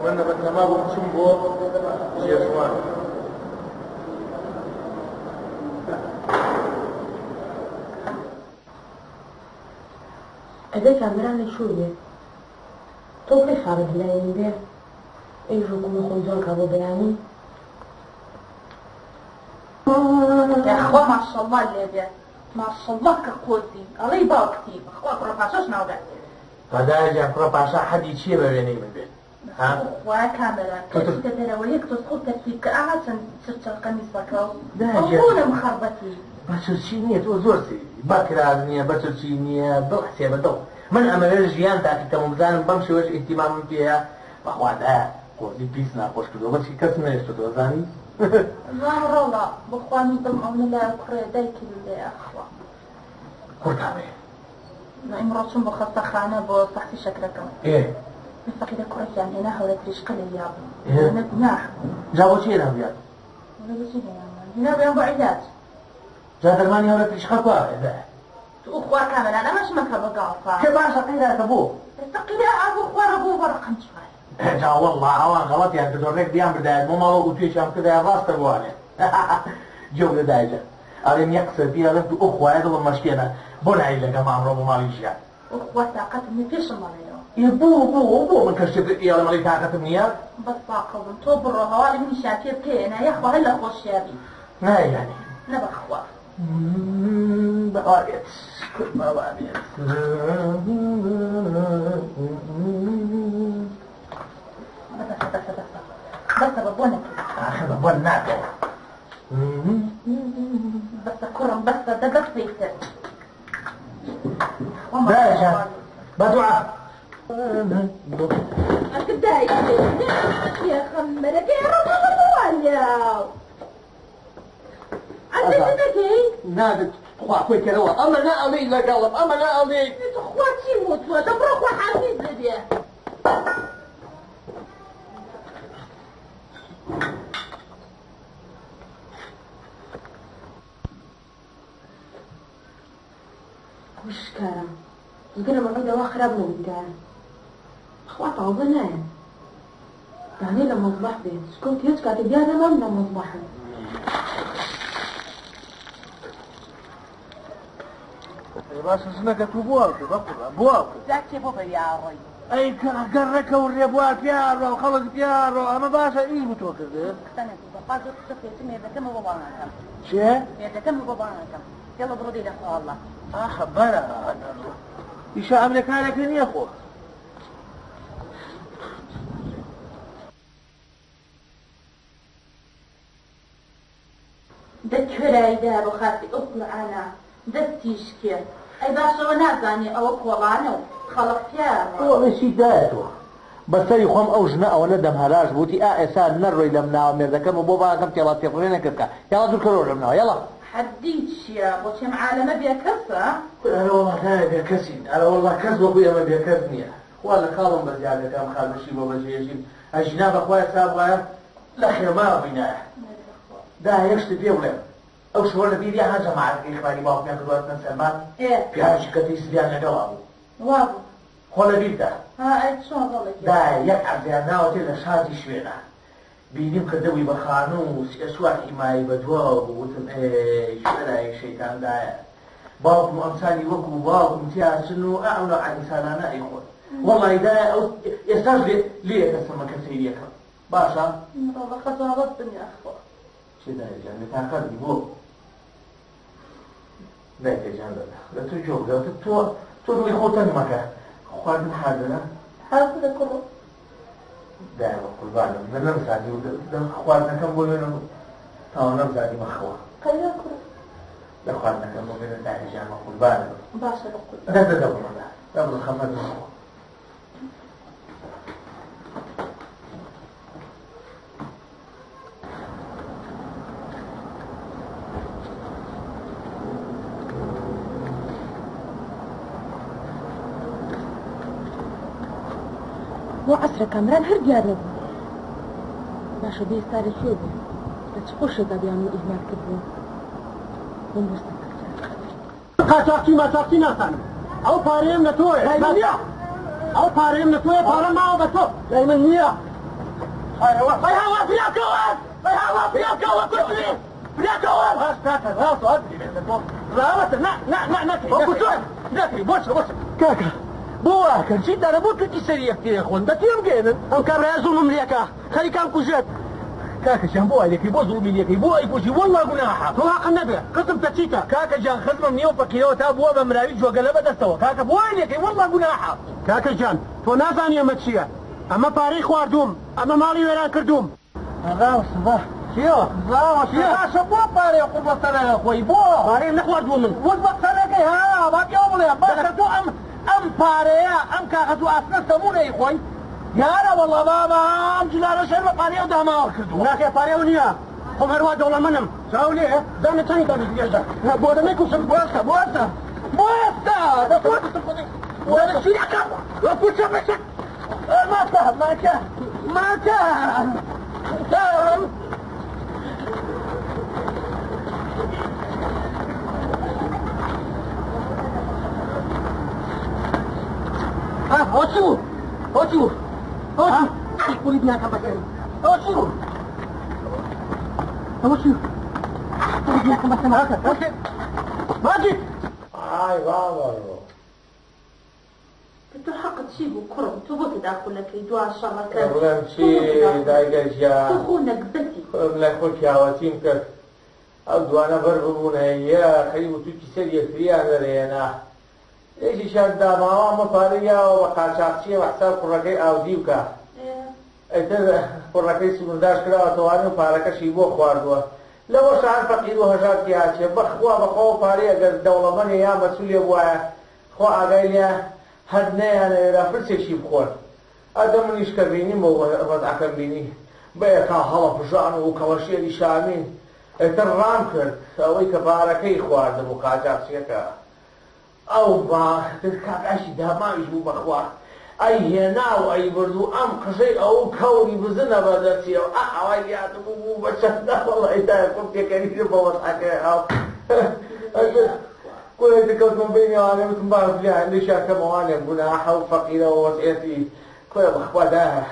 من بەتەما بووم چم بۆ جێژوان. ئەبێ کامەران لە کوێ بێ؟ تۆ بڵێی خاڵت لای من بێ؟ ئەویش وەکو من خۆی جوان کا بۆ بەیانی. یاخوا ماشەڵڵا لێ بێ ماشەڵڵا کە قۆزی ئەڵێی باوکتی بەخوا کوڕە پاشاش ناوبێت. فەدایە گیان کوڕە پاشا حەدی چییە بە وێنەی من بێت ها؟ خوایە کامەران کە چیتە دەرەوە یەک تۆز خۆت تەرتیب کە ئاها چەند چرچە قەمیسەکە و ئەو بۆنە مخەڕبەتی. بە چرچی نییە تۆ زۆر سەیری بە کراس نییە بە چرچی نییە دڵ حسێبە دڵ من ئەمەوێ ژیان تاقی کەم و بزانم بەم شێوەش ئیهتیمامم پێیە بەخوا دایە قۆزی پیس ناخۆش کردووە بەس کەسم نەهێشتۆتەوە زانی. زام ڕۆڵە بەخوا من دڵم ئەونە لایە کوڕێ دایکی لولەیە ئەخوا. کوڕتان هەیە؟ نا ئیمڕۆ چووم بۆ خەستەخانە بۆ فەحسی شەکرەکەم. ئێ. من فەقیرە کوڕێکیان هێنا هەورە تریشقە لێی یابوو. ئێ. ئەوەنە گوناح بوو. جا بۆچی هێنابوویان؟ وەڵا بۆچی هێنابوویان؟ هێنابوویان بۆ عیلاج. جا دەرمانی هەورە تریشقە کوا؟ توخوا کامەران ئەمەش مەکە بە گاڵتە. کە باشە قەیراتە بۆ؟ ئێستا قیرا بۆ خوا ڕەبۆ بە ڕەقەم چوار. جا وەڵڵا ئەوان غەڵەتیان کردوە ڕێک بیان بردایە بۆ ماڵەوە ئوتوێکیان بکردایە ڕاستە بوانێ گوێم لێ دایە جان ئەڵێم یەک قسەت پێ ئەڵێم تو ئوخوایە دڵم مەشکێنە بۆ نایەی لەگەڵم ئەمڕۆ بۆ ماڵی ژیان. ئوخوا تاقەتم نیە پێشم مەڵێیەوە. ئێ بۆ بۆ بۆ من کە شتێک ئەڵێم ئەڵێی تاقەتم نیە؟ بەس باقڵ بم تۆ بڕۆ هەواڵی منیشیان پێ بکەیەنە یاخوا هەر لە خۆشیا بی. نایە یانی؟ نە بەخوا. با بێت کورد با وا بێت. بەسە بەسە بەسە بەسە بە بۆ نەکەی. ئاخر بە بۆن ناکەم. بەسە کوڕم بەسە دە بەسە ئیتر. دایە جان بە دوعا. ئەکە دایک پێخەمبەرەکەی ڕەبۆ بۆ نابێت خوا خۆی کەرەوە ئەمە نا ئەڵێی لەگەڵم ئەمە نا ئەڵێی خوا چی وتووە دە بڕۆ خوا حافیز بێ. خوشکارم جگە لە مەعودە وا خراپ نەبوویتایە بەخوا تازە نایەن دانێ لە مەزبەح بێ سکەوت هێچ کاتێ دیار نەمام لە مەزبەحم. باشە ژنەکە تو بۆ ئەڵکرد بەقوربان بۆ ئەڵکرد جا کێ بۆ بەویا ئەڕۆی؟ ئەی گەڕەکە و ڕێبوار پیاڕۆ خەڵک پیاڕۆ ئەمە باشە ئیش بوو تۆ کردت؟ قسە نەکەی بەخوا زۆر قسە پێچم مێردەکەمە بۆ بانگەکەم. چێ؟ مێردەکەمە بۆ بانگەکەم. یەڵە بڕۆ دەی لەخوا اللە. ئاخە بەرە ئیشە ئەمرێ کارێکە نییە خۆ. دە کوێرایی دایە بۆ خاسی ئەو قورئانە دەستی شکێ ئەی باشەوە نازانێ ئەوە کۆڵانە و خەڵک پیاوە. تۆ ئەڵێی چی دایە تۆ بەسەری خۆم ئەو ژنە ئەوەنە دەم هەراش بوو وتی ئا ئێسا نەڕۆی لەم ناوە مێردەکەمە بۆ بانگەکەم تێڵا تێفڕێنە کە بکا یاڵا دوور کەرەوە لەم ناوە یاڵا. حەدی چیە بۆچی ئەم عالەمە بێکەسە؟ کورە ئەرە وەڵا دایە بێکەسین ئەرە وەڵا کەس وەکو ئێمە بێکەس نیە خوا لە خاڵم بەزیادەکە ئەم خانووشی بۆ بەجێهێشتین ئەژینا بەخوا ئێستا بوایە لە خێما بووینایە دایە یەک شتت پێ بڵێم ئەو شەوە لە بیریە ها جەماعەتەکەی خواری باوکمیان کردواتنە سەرمان پیاوێکی کەتەی سپیان لەگەڵا بوو وابوو خۆ لە بیرتە ها ئەی چۆن ڕۆڵێکی دایە یەک عەرزیان ناوەتێ لە شازی شوێنە بینیم کردبووی بە خانوو و سێ چوار حیمایەی بە دواوە بوو وتم ئێی شەرای شەیتان دایە باوکم و ئەمسالی وەکوو باوکم تیا چن و ئەو نەوعە ئینسانانە ئەیخۆن وەڵای دایە ئەو ئێستاش لێ لێیەکەسمە کە سەیریەکەم باشە ڕۆڵە خەجاڵەت بن یاخوا. چێ دایە گیان بێتاقەت بی بۆ؟ دایکە گیان لە تۆ گوێ بگرە تۆ تۆ دڵی خۆ تەنگ مەکە خواردن حازرە؟ حازرە کوڕم. دایە بە قوربانم لە نەمزانی و لە خواردنەکەم بۆ وێنە تاوە نەمزانی مەخەوە. قەیران کوڕم. لە خواردنەکەم بۆ وێنە دایە گیان بە قوربانم. باشە بە قوربان. دە دە دە بڕۆ دە دە بڕۆ خەمەت مەخۆ. بۆ عەسرە کامران هەر دیار نەبوو. باشە بێ ئێستا لە کوێ بوو؟ لە چ خۆشێکا بیان و ئیهمال کردبوو؟ بۆم بۆستە قاچاخچی ماچاخچی نازانم ئەو پارەیەم لە تۆیە لای من نییە ئەو پارەیەم لە تۆیە پارە ماوە بە تۆ لای من نییە ئەی هاوا فریاکەوە ئەی هاوا فریاکەوە کوشتنی فریاکەوە ڕاست کاکە ڕاست ڕاوەتە نا نا نا نەکەی وەکو تۆ نەکەی بۆچە بۆچە کاکە بۆ واکەن چی دارە بۆ توتی سەری یەکترێ خۆن بە تێم گەێنن ئەم کابرایە زوڵمم لێکا خەریکان کوژێت کاکە گیان بۆ وای دەکەی بۆ زوڵمی لێکەی بۆ ئەیکوژی وەڵڵا گوناحە تۆ هەقت نەبێ خزمتە چیتە کاکە گیان خزمم نییە و فەقیرەوە تا بووە بە مراوی جۆگەلە بە دەستەوە کاکە بۆ وای لێکەی وەڵڵا گوناحە. کاکە گیان تۆ نازانی ئەمە چییە ئەمە پارەی خواردووم ئەمە ماڵی وێران کردووم. ڕاوەستە با چییە ڕاوەستە باشە بۆ پارەی قوڕبەسەرەکە خۆی بۆ پارەیم نەخواردووە من وت بە قسە نەکەی ها با پێوە بڵێ باشە تۆ ئەم ئەم پارەیە ئەم کاغەز و ئاسنە سەموون ئەیخۆی دیارە وەڵا بابە ئەم جلانەش هەر بە پارەی ئەو داماوە کردووە. ناخێ پارەی ئەو نییە خۆم هەروا دەوڵەمەنم. چاو لێ دانە چەنی دانی درێژە بۆ دەمەی کوشم بوەستە بوەستە بوەستە وەرە شیرەکەم وەکو چەمەچەک ماکە ماکە ماکە دام ئەوە چی بوو؟ ئەوە چی بوو؟ ئەوە چی بوو؟ قولی دنیاکەم بەسەری ئەوە چی بوو؟ ئەوە چی بوو؟ قولی دنیاکەم بەسەری ماجید ئای بابە تۆ حەقت چی بوو کوڕم تۆ بۆ تەداخولەکەی دوا شەڕەکە بڵێم چی دایکە گیان تۆ خۆ نەگبەتی خۆم لای خۆ پیاوەتیم کرد ئەو دوانە بەر ببوونە یە خەریک بوو تووکی سەر یەکتریان دەرێنا یەکێکیان داماوە ئەمە پارەی یاوە بە قاچاخچییە بە حساب کوڕەکەی ئاودیو کا ئیتر کوڕەکەی سنوورداش کراوەتەوانی و پارەکەشی بۆ خواردووە لەوەشا هەر فەقیر و هەژار تیاچێ بەخوا بەخوا ئەو پارەی ئەگەر دەوڵەمەنێ یا مەسولێ بوایە خوا ئاگای لێیە هەر نەیانەوێرا فرچێکی بخۆن. ئەدە منیش کە بینیم و وەزعەکەم بینی بەیەکا هەڵەپژان و کەڵەشێری شامین ئیتر ڕام کرد ئەوەی کە پارەکەی خواردبوو قاچاخچیەکە ئەو با تر کابراشی داماویش بوو بەخوا ئەی هێنا و ئەی برد و ئەم قژەی ئەو کەوری بزنە بەدەستیەوە ئا ئاوای لێهاتبوو بوو بە چەندە وەڵای دایە خۆم پێکەنینم بە وەزعەکەی ئاو کورە دکەوتمە بەینی ئەوانە وتم با لێشیان کەم ئەوانێ گوناحە و فەقیرە و وەزعیەتی کورە بەخوا دایە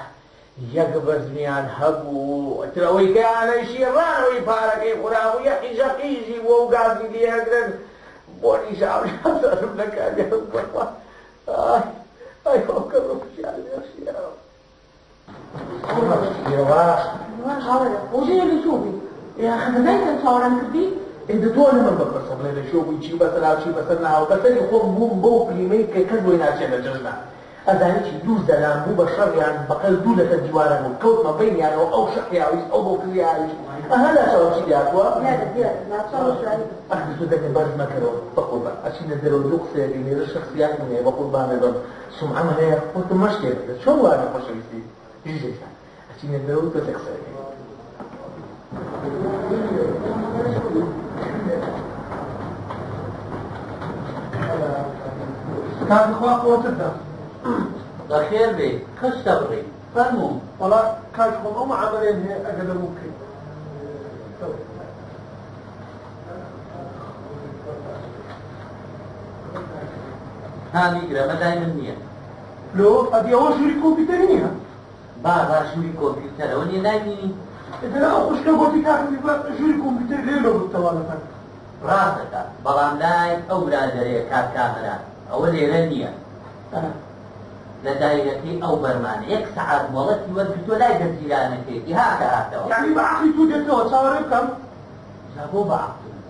یەک بەزمیان هەبوو ئیتر ئەوەی کەیانەیشی ڕانەوەی پارەکەی خورابوو یە قیژە قیژی بووە و گازی لێ ئەگرن بۆنی ژاوژاوزانم لە کاریان بەخوا ئای ئای خۆم کە ڕۆژیان لێشیاوە بەسەری خۆم بووم بەو پلیمەی کە کەس بۆی ناچێت لە جەژنە ئەزانی چی دوو زەلام بوو بە شەڕیان بەقەل دوو لەسەر دیوارە بوو کەوتمە بەینیانەوە ئەو شەقی ئاویست ئەو بۆ کزی ئاویست ئەها ناچاوە چی لاتوە ئەخ تۆ دەنگت بەرز مەکەرەوە بەقوربان ئەچینە دەرەوە دوو قسەیەکەی لێرە شەخسیاتم هەیە بەقوربانت بم سومعەم هەیە وتم مەشکێ بدە چۆن وابێ خۆشەویستی ژیژێ گیان ئەچینە دەرەوە و تۆزێ قسە دەکەین. کاکە خوا قوتت دا. بەخێر بێی قژتە بڕی فەرموو. وەڵا کاک خۆم ئەو معامەلەیەم هەیە ئەگەر لە بوو بکەی. ها بیگرە مە لای من نییە. لۆ ئەدی ئەوە ژووری کۆمپیوتەری نییە؟ بابا ژووری کۆمپیوتەرە ئەوە نییە نایبینی؟ ئیتر ئەو خوشکە گۆتی کاکم دیبە ژووری کۆمپیوتەر لێ لۆ بتەوانەکان. ڕاست دەکات بەڵام لای ئەو برادەرەیە کاک کامەران ئەوە لێرە نییە لە دایرەکەی ئەو بەرمانە یەک سەعات مۆڵەتی وەرگرتووە لای دەزگیرانەکەیەتی هاتە هاتەوە. یەعنی بە عەقڵی تۆ دێتەوە چاوەڕێ بکەم؟ جا بۆ بە عەقڵی من؟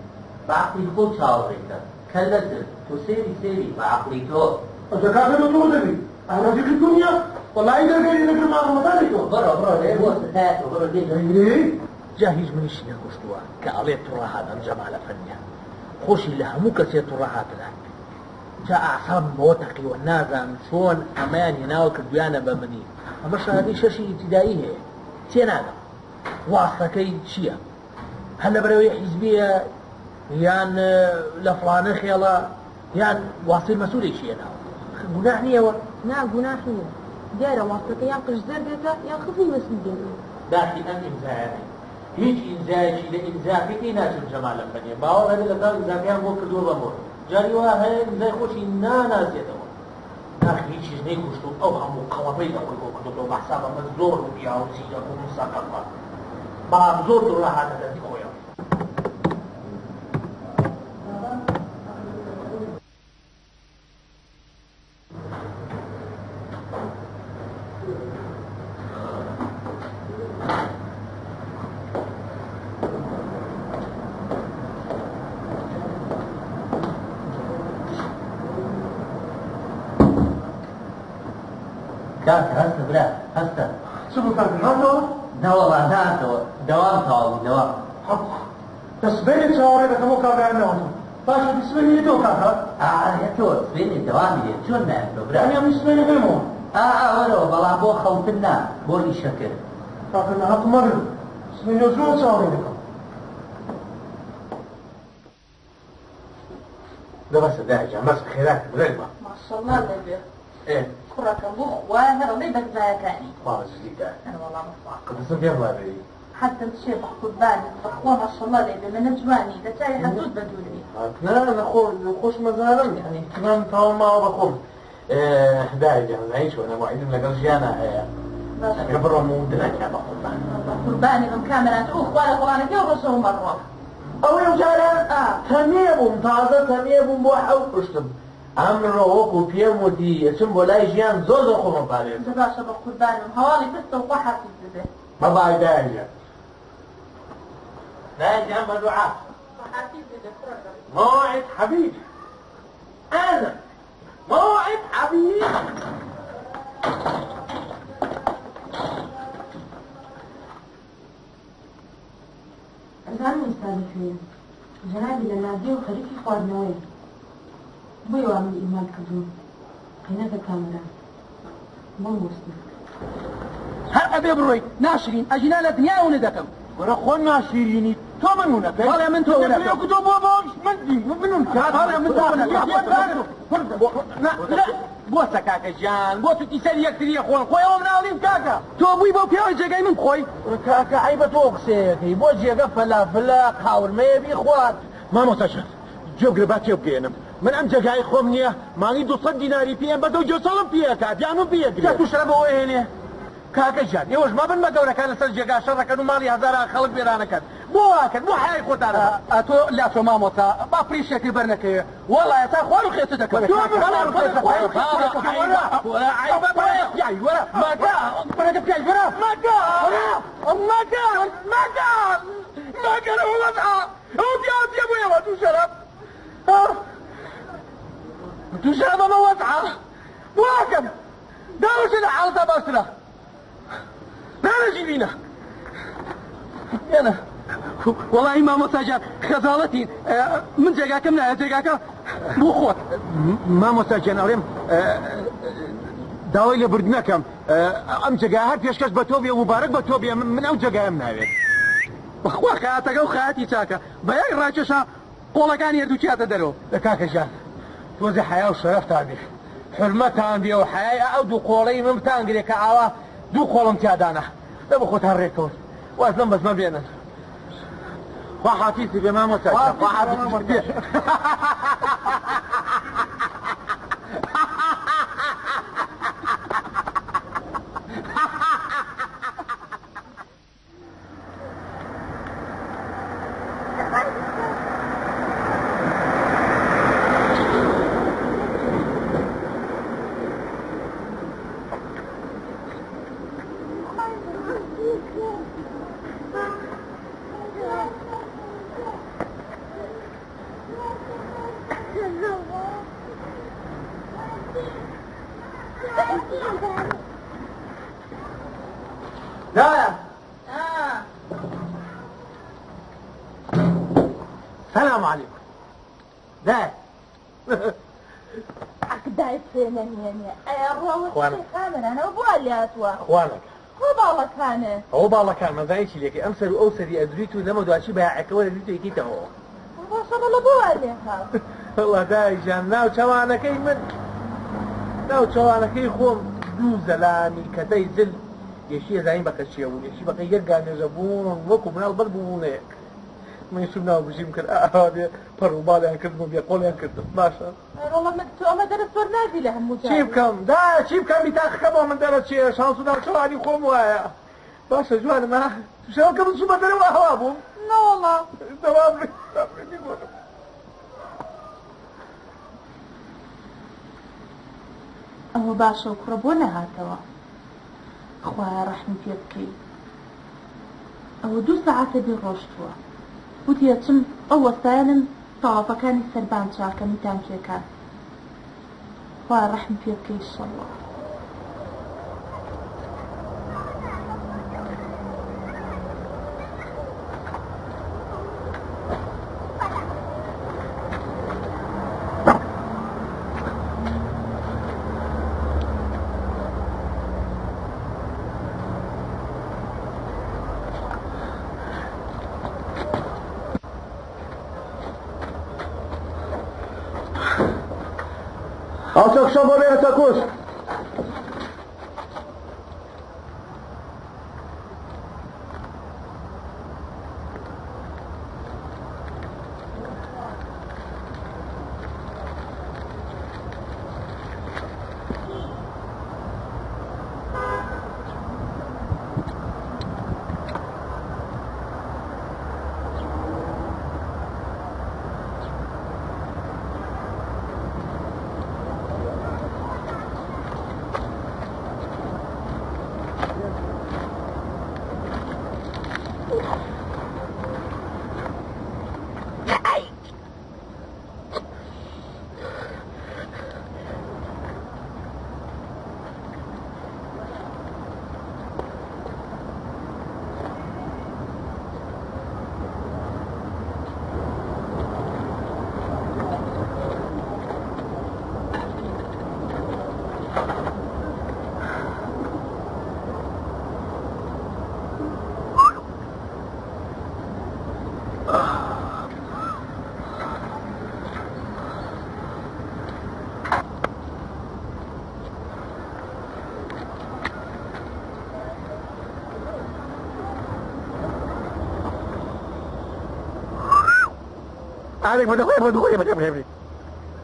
بە عەقڵی خۆو چاوەڕێی کە. کەللە زرد تۆ سەیری سەیری بە عەقڵی تۆ. ئەجە کاکە تۆ توڕە دەبی ئەه ڕەفیقی تۆ نییە وەڵایی دەرگای لێ دەگرم ماڵەمەتانی تۆ. بڕۆ بڕۆ لێ بوەستە تایەتەوە بڕۆ لێ. دەنگرێی؟ جا هیچ منیشی نەکوشتووە کە ئەڵێ توڕە هات ئەم جەمالە فەنیە خۆشی لە هەموو کەسێ توڕە هاترە جا ئەعسابم بەوە تەقیوە نازانم چۆن ئەمەیان هێناوە کردویانە بە منی ئەمە شەهادەی شەشی ئیبتیدایی هەیە تێناگەم واستەکەی چییە هەر لەبەرئەوەی حیزبیە یان لە فڵانە خێڵە یان واستەی مەسولێکی هێناوە گوناح نییەوە؟ نا گوناح نییە دیارە واستەکە یان قژ زەردێکە یان خزمی مەسول دێنێ. داخی ئەم ئیمزایانەی هیچ ئیمزایەکی لە ئیمزاکەی پێی ناچم جەمال ئەفەندیە باوەڕ هەبێ لەتاو ئیمزاکەیان بۆ کردووە بە مۆر جاری وا هەیە ئیمزای خۆشی ناناسێتەوە داخی هیچیش نەیکوشت و ئەو هەموو قەڵەبەی لە خۆی کۆ کردۆتەوە بە حساب ئەمە زۆر وریا و زیرەک و مسەقەفە بەڵام زۆر دوڕە هاتە دەستی خۆیەوە. کاکە هەستە برا هەستە. چ بوو کاکە هاتەوە؟ نەوەڵا نەهاتەوە دەوام تەواو بوو دەوام. حەق دە سبەینێ چاوەڕێ دەکەم ئەو کابرایە نەهاتوو. باشە دی سبەینێ یەتەوە کاکە؟ ئا یەتەوە سبەینێ دەوامی هەیە چۆن نایەتەوە برا؟ یانی ئەمن سبەینێ بێمەوە؟ ئا ئا وەرەوە بەڵام بۆ خەوتن نا بۆ ئیشەکرد. کاکە ناهەق مەگرن سبەینێ زۆر چاوەڕێی دەکەم. دە بەسە دایە گیان بەسە خێرا کە درەنگ بە. ماشەڵا دەبێ ئێ کوڕەکەم بۆ خوایە هەر ئەڵێی بەرزایەکانی. خوا بەجدی دایە. ئەرەوەڵا بەخوا. قەدەسم پێ بڵاوێی. حەزم چیە بەقوربانت بەخوا ماشەڵا لێ بێ منە جوانی لە چاوی حەسوود بە دوور بی. نا نا خۆ خۆشم ئەزانم یانی اهتمام تەواو ماوە بە خۆم دایە گیان زانی چۆنە موعیدم لەگەڵ ژیانا هەیە ئەگە بڕۆم و درەنگە بەقوربان. بەقوربانی بم کامەران ئوو خوا لە گوڵانەکەی ڕۆژەوە مەڕۆ. ئەوەی ئەو جارە تەمێ بووم تازە تەمێ بووم بۆ ئەو کوشتم ئەمڕۆ وەکو پێم وتی ئەچم بۆ لای ژیان زۆر زۆر خۆم ئەپارێزم. دە باشە بەقوربانم هەواڵی پرسە و خوا حافیز ببێ. بەبای دایە گیان. دایە گیان بە دوعا. خوا حافیز ببێ کوڕەکەم. موعد حبیبی انا موعد حبیبی. ئەزانم ئێستا لە کوێیە. جەنابی لە نازیە و خەریکی خواردنەوەیە. بۆیە وا منی ئیهمال کردووە. قەینەکە کامەران. بۆم بوەستە. هەر ئەبێ بڕۆیت ناشرین ئەگینا لە دنیای ونت دەکەم. کورە خۆ ناشیرینی تۆ من ونەکەی. بەڵێ من تۆ ونەکەم. وەکو تۆ بۆ بۆ من من ونکە. بەڵێ من تۆ ونەکەم. بۆسە کاکە گیان بۆ توتی سەری یەکتری ئەخۆن خۆی ئەوە مناڵیم کاکە. تۆ بووی بەو پیاوەی جێگای من بخۆی. کاکە عەیبە تۆ قسەیەکەی بۆ جێگە فەلافلە قاورمەیە بیخوات. مامۆستا جان گوێ بگرە با تێبگەیەنم من ئەم جێگای خۆم نییە مانگی 200 دیناری پێم بەدە و گوێچەڵم پێ ئەکات یان پێ ئەگرێ. جا توو شەرە بەوە ئەهێنێ کاکە گیان ئێوەش مەبن بە گەورەکان لەسەر جێگا شەڕەکەن و ماڵی هەزاران خەڵک وێرانەکەن بۆ واکەن بۆ حەیای خۆتان ئەبەن. ئەتۆ لاچۆ مامۆستا با پریشێکت بەر نەکەوێ وەڵا ئێستا خوار و خێچت دەکەم. وەڵاهی مامۆستا گیان خەجاڵەتین من جێگاکەم نایە جێگاکە بۆ خۆت. مامۆستا گیان ئەڵێم داوای لێبوردنەکەم ئەم جێگا هەر پێشکەش بە تۆ بێ موبارەک بە تۆ بێ من ئەو جێگایەم ناوێت. بەخوا خەیاتەکە و خەیاتی چاکە بە یەک ڕاکێشا قۆڵەکانی هەردووکیاتە دەرەوە. دە کاکە گیان تۆزێ حەیا و شەرەفتان بێ حورمەتان بێ و حەیای ئەو دوو قۆڵەی من بتانگرێ کە ئاوا دوو قۆڵم تیا دانا دە بە خۆتان ڕێکەون واز لەم بەزمە بێنن. خوا حافیزت بێ مامۆستا گیان خوا حافیزت بێ. دایە سلام علیکم دایە دای پێ نەمێنێ ئەیە ڕۆوە کامەرانەوە بۆ لاتوە خوانەکە ئەوە باڵەکانە ئەوە باڵەکان مەزای چی لێکەی ئەم سەر و ئەو سەری ئەدریت و لەمە دواچی بەیعەکەوە دەدریت و یەکیتەوە باشە ڕۆڵە بۆ لێها وەڵا دای گیان ناوچەوانەکەی من ناوچەوانەکەی خۆم دوو زەلامی کەتەی جل یەکی ئەزانی بەقە چیە بوون یەکی بەقە یەک گامێژە بوون وەکو مناڵ بەر بوونە یەک من چوم ناو بژیم کرد ئاوا بێ پەڕ و باڵیان کردم و بێ قۆڵیان کردم باشە ڕۆڵە من تۆ ئەمە دەرس وەرناگری لە هەموو چی بکەم دا چی بکەم بیتاقەکە بۆ من دەرەچێ شانس و ناوچەوانی خۆم وایە باشە جوانم ها شەوەکە من چوومە دەرەوە هەوا بووم نەوەڵا دەوام ئەوە باشە و کوڕە بۆ نەهاتەوە خوایە ڕەحمی پێ بکەی ئەوە دوو سەعاتە بێ ڕۆشتووە وتی ئەچم ئەو وەستایەنم تەوافەکانی سەربان چاکەمی تانکیەکان خوایە ڕەحمی پێ بکەی ئیشەڵڵا. Alçak şamba veya takoz.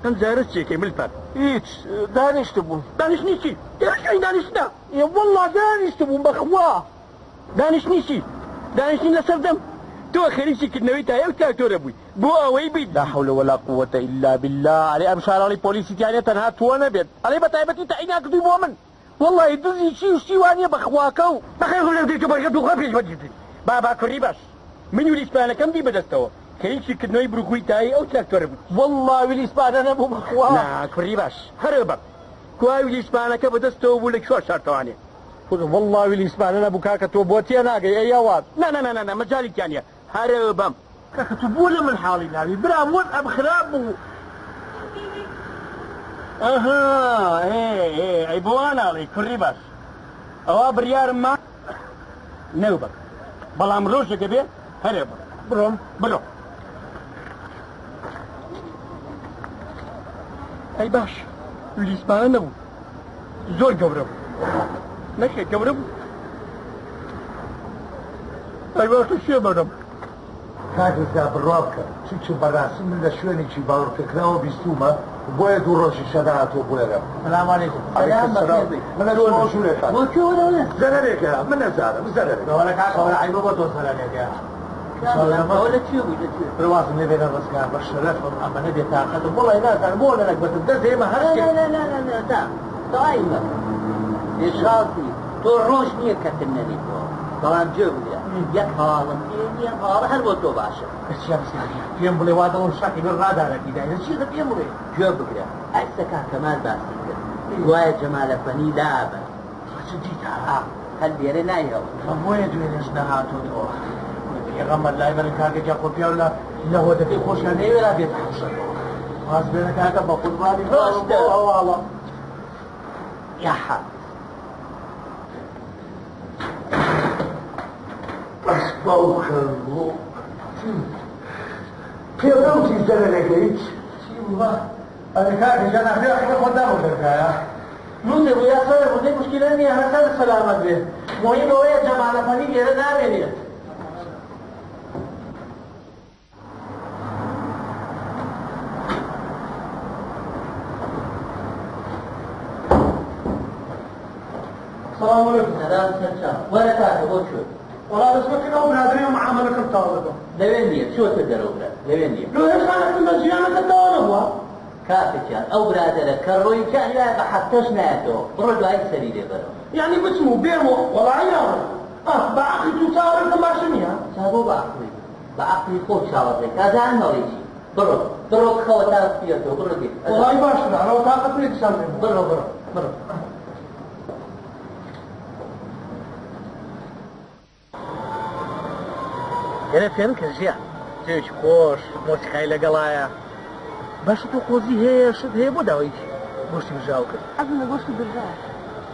ئەم جارە چیەکەی ملپات هیچ دانیشت بووم دانیشتنی چی دانیشتنی دانیشتنە ئێ وەڵڵا دانیشت بووم بەخوا دانیشتنی چی دانیشتن لەسەر دەم تۆ خەریکی کردنەوەی تایە و تراکتۆرە بووی بۆ ئەوەی بیت لا حول ولا قوة إلا بالله ئەرێ ئەم شاراڵی پۆلیسی تیانە تەنها تۆ نەبێت ئەڵێ بە تایبەتی تەعینیان کردووی بۆ من وەڵڵاهی دزی چی و شتی وانیە بەخواکە و بەخێر خۆ لێ تۆ بەخێر دووخوا پێش بەجێ بابا کوڕی باش من ولیسپانەکەم دی بەدەستەوە خەریکی کردنەوەی بروخوی تایەی ئەو تراکتۆرە بووی. وەڵڵا ویلیسپانە نەبوو بەخوا. نا کوڕی باش هەرە بەم کوا ویلیسپانەکە بەدەستەوە بوو لە کوێ شارتەوانێ. کوڕ وەڵڵا ویلیسپانە نەبوو کاکە تۆ بۆ تێناگەی ئەی ئەوان. نا نا نا نا مەجالی تیا نیە هەرە بەم. کاکە تۆ بۆ لە من حاڵی نابی برام وەزعم خراپ بوو. ئەها ئێ ئێ ئەی بۆ وا ناڵێی کوڕی باش ئەوا بڕیارم ما نەوبەم بەڵام ڕۆژێک ئەبێ هەرێ بڕۆ بڕۆم بڕۆ ئەی باش ویلیسپانە نەبوو زۆر گەورە بوو نەخێ گەورە بوو ئەی باش تۆ شێ بەرم کاک ڕزا بڕوا بکە چونکە بەڕاستی من لە شوێنێکی باوەڕپێکراوە بیستوومە بۆیە دوو ڕۆژیشە نەهاتووە بۆ ئێرە. سلام علیکم. علیکم سلام. من ئەچمەوە ژوورێکان. بۆ کوێ وەرە وەرە؟ زەرەرێکە من نەزانم زەرەرێک. وەرە کاکە وەرە عەیبە بۆ تۆ زەرەرێکە. ئەوە لە کوێ بووی لە کوێ؟ برا وازم لێ بێنە ڕزگار بە شەرەفم ئەمەنە بێتاقەتم وەڵای نازانم بۆ لە نەگبەتم دەست ئێمە هەر شتێک. نا نا نا نا تا تەواوی مەکە. بێشاڵسی تۆ ڕۆژ نییە کەتن نەدیتەوە بەڵام گوێ بگرە یەک هەواڵم پێ نییە ئەم هەواڵە هەر بۆ تۆ باشە. چیە ڕزگار گیان پێم بڵێ وا دڵم شەقی بێ ڕادارەکی دای چیە پێم بڵێ. گوێ بگرە ئەستا کاک کەمال باسی کرد. گوایە جەمالە فەنی لابە. تۆ چ دیتە؟ هەر لێرە نایهێڵن. تۆ بۆیە دوێنێش نەهاتۆتەوە. کورە پێغەمبەر لای بەرن کاکە گیان خۆ پیاو لە لە هۆدەکەی خۆشیان نەیوێرا بێتە حەوشەکەوە. واز بێنە کاکە بە قوربانی خوا بۆ هەواڵە. یا حافظ. بەس باوکم بۆ پێم نەوتی زەرەرەکەیت؟ چی بوو با؟ ئەرێ کاکە گیان ئاخر ئەقڵی خۆت نابوو دەرکایە. نووسێ بوو یا سەرێ بوو دەی موشکیلە نییە هەر سەرت سەلامەت بێ. موهیم ئەوەیە جەمالە فەنی لێرە نامێنێت. سلام علیکم. سلام سەرچاو. وەرە کاکە بۆ کوێ؟ وەڵا دەچمە کن ئەو برادەرەی معامەلەکەم تەواو دەکەم. لەوێ نییە، چۆتە دەرەوە برا، لەوێ نییە. لۆ هێشتا نەکردم بە ژیانەکەت تەواو نەبووە؟ کاکە گیان ئەو برادەرە کە ڕۆی جاری وایە بە هەفتەش نایەتەوە، بڕۆ دوایی سەری لێ بەرەوە. یەعنی بچم و بێم و وەڵایی ناڕۆم. ئاه بە عەقڵی تو چاوەڕێ بکەم باشتر نییە؟ جا بۆ بە عەقڵی؟ بە عەقڵی خۆت چاوەڕێ کە ئەزانم ئەڵێی چی. بڕۆ بڕۆ بخەوە تا بێتەوە، بڕۆ دێ. وەڵایی باشترە، ئەرەوە تاقەتم نییە دیسان بێمەوە. بڕۆ بڕۆ بڕۆ. ئێرە فێنکە ژیان جێیەکی خۆش مۆسیقای لەگەڵایە باشە تۆ قۆزی هەیە شت هەیە بۆ داوای گۆشتی برژاو کرد حەزم لە گۆشتی برژاوە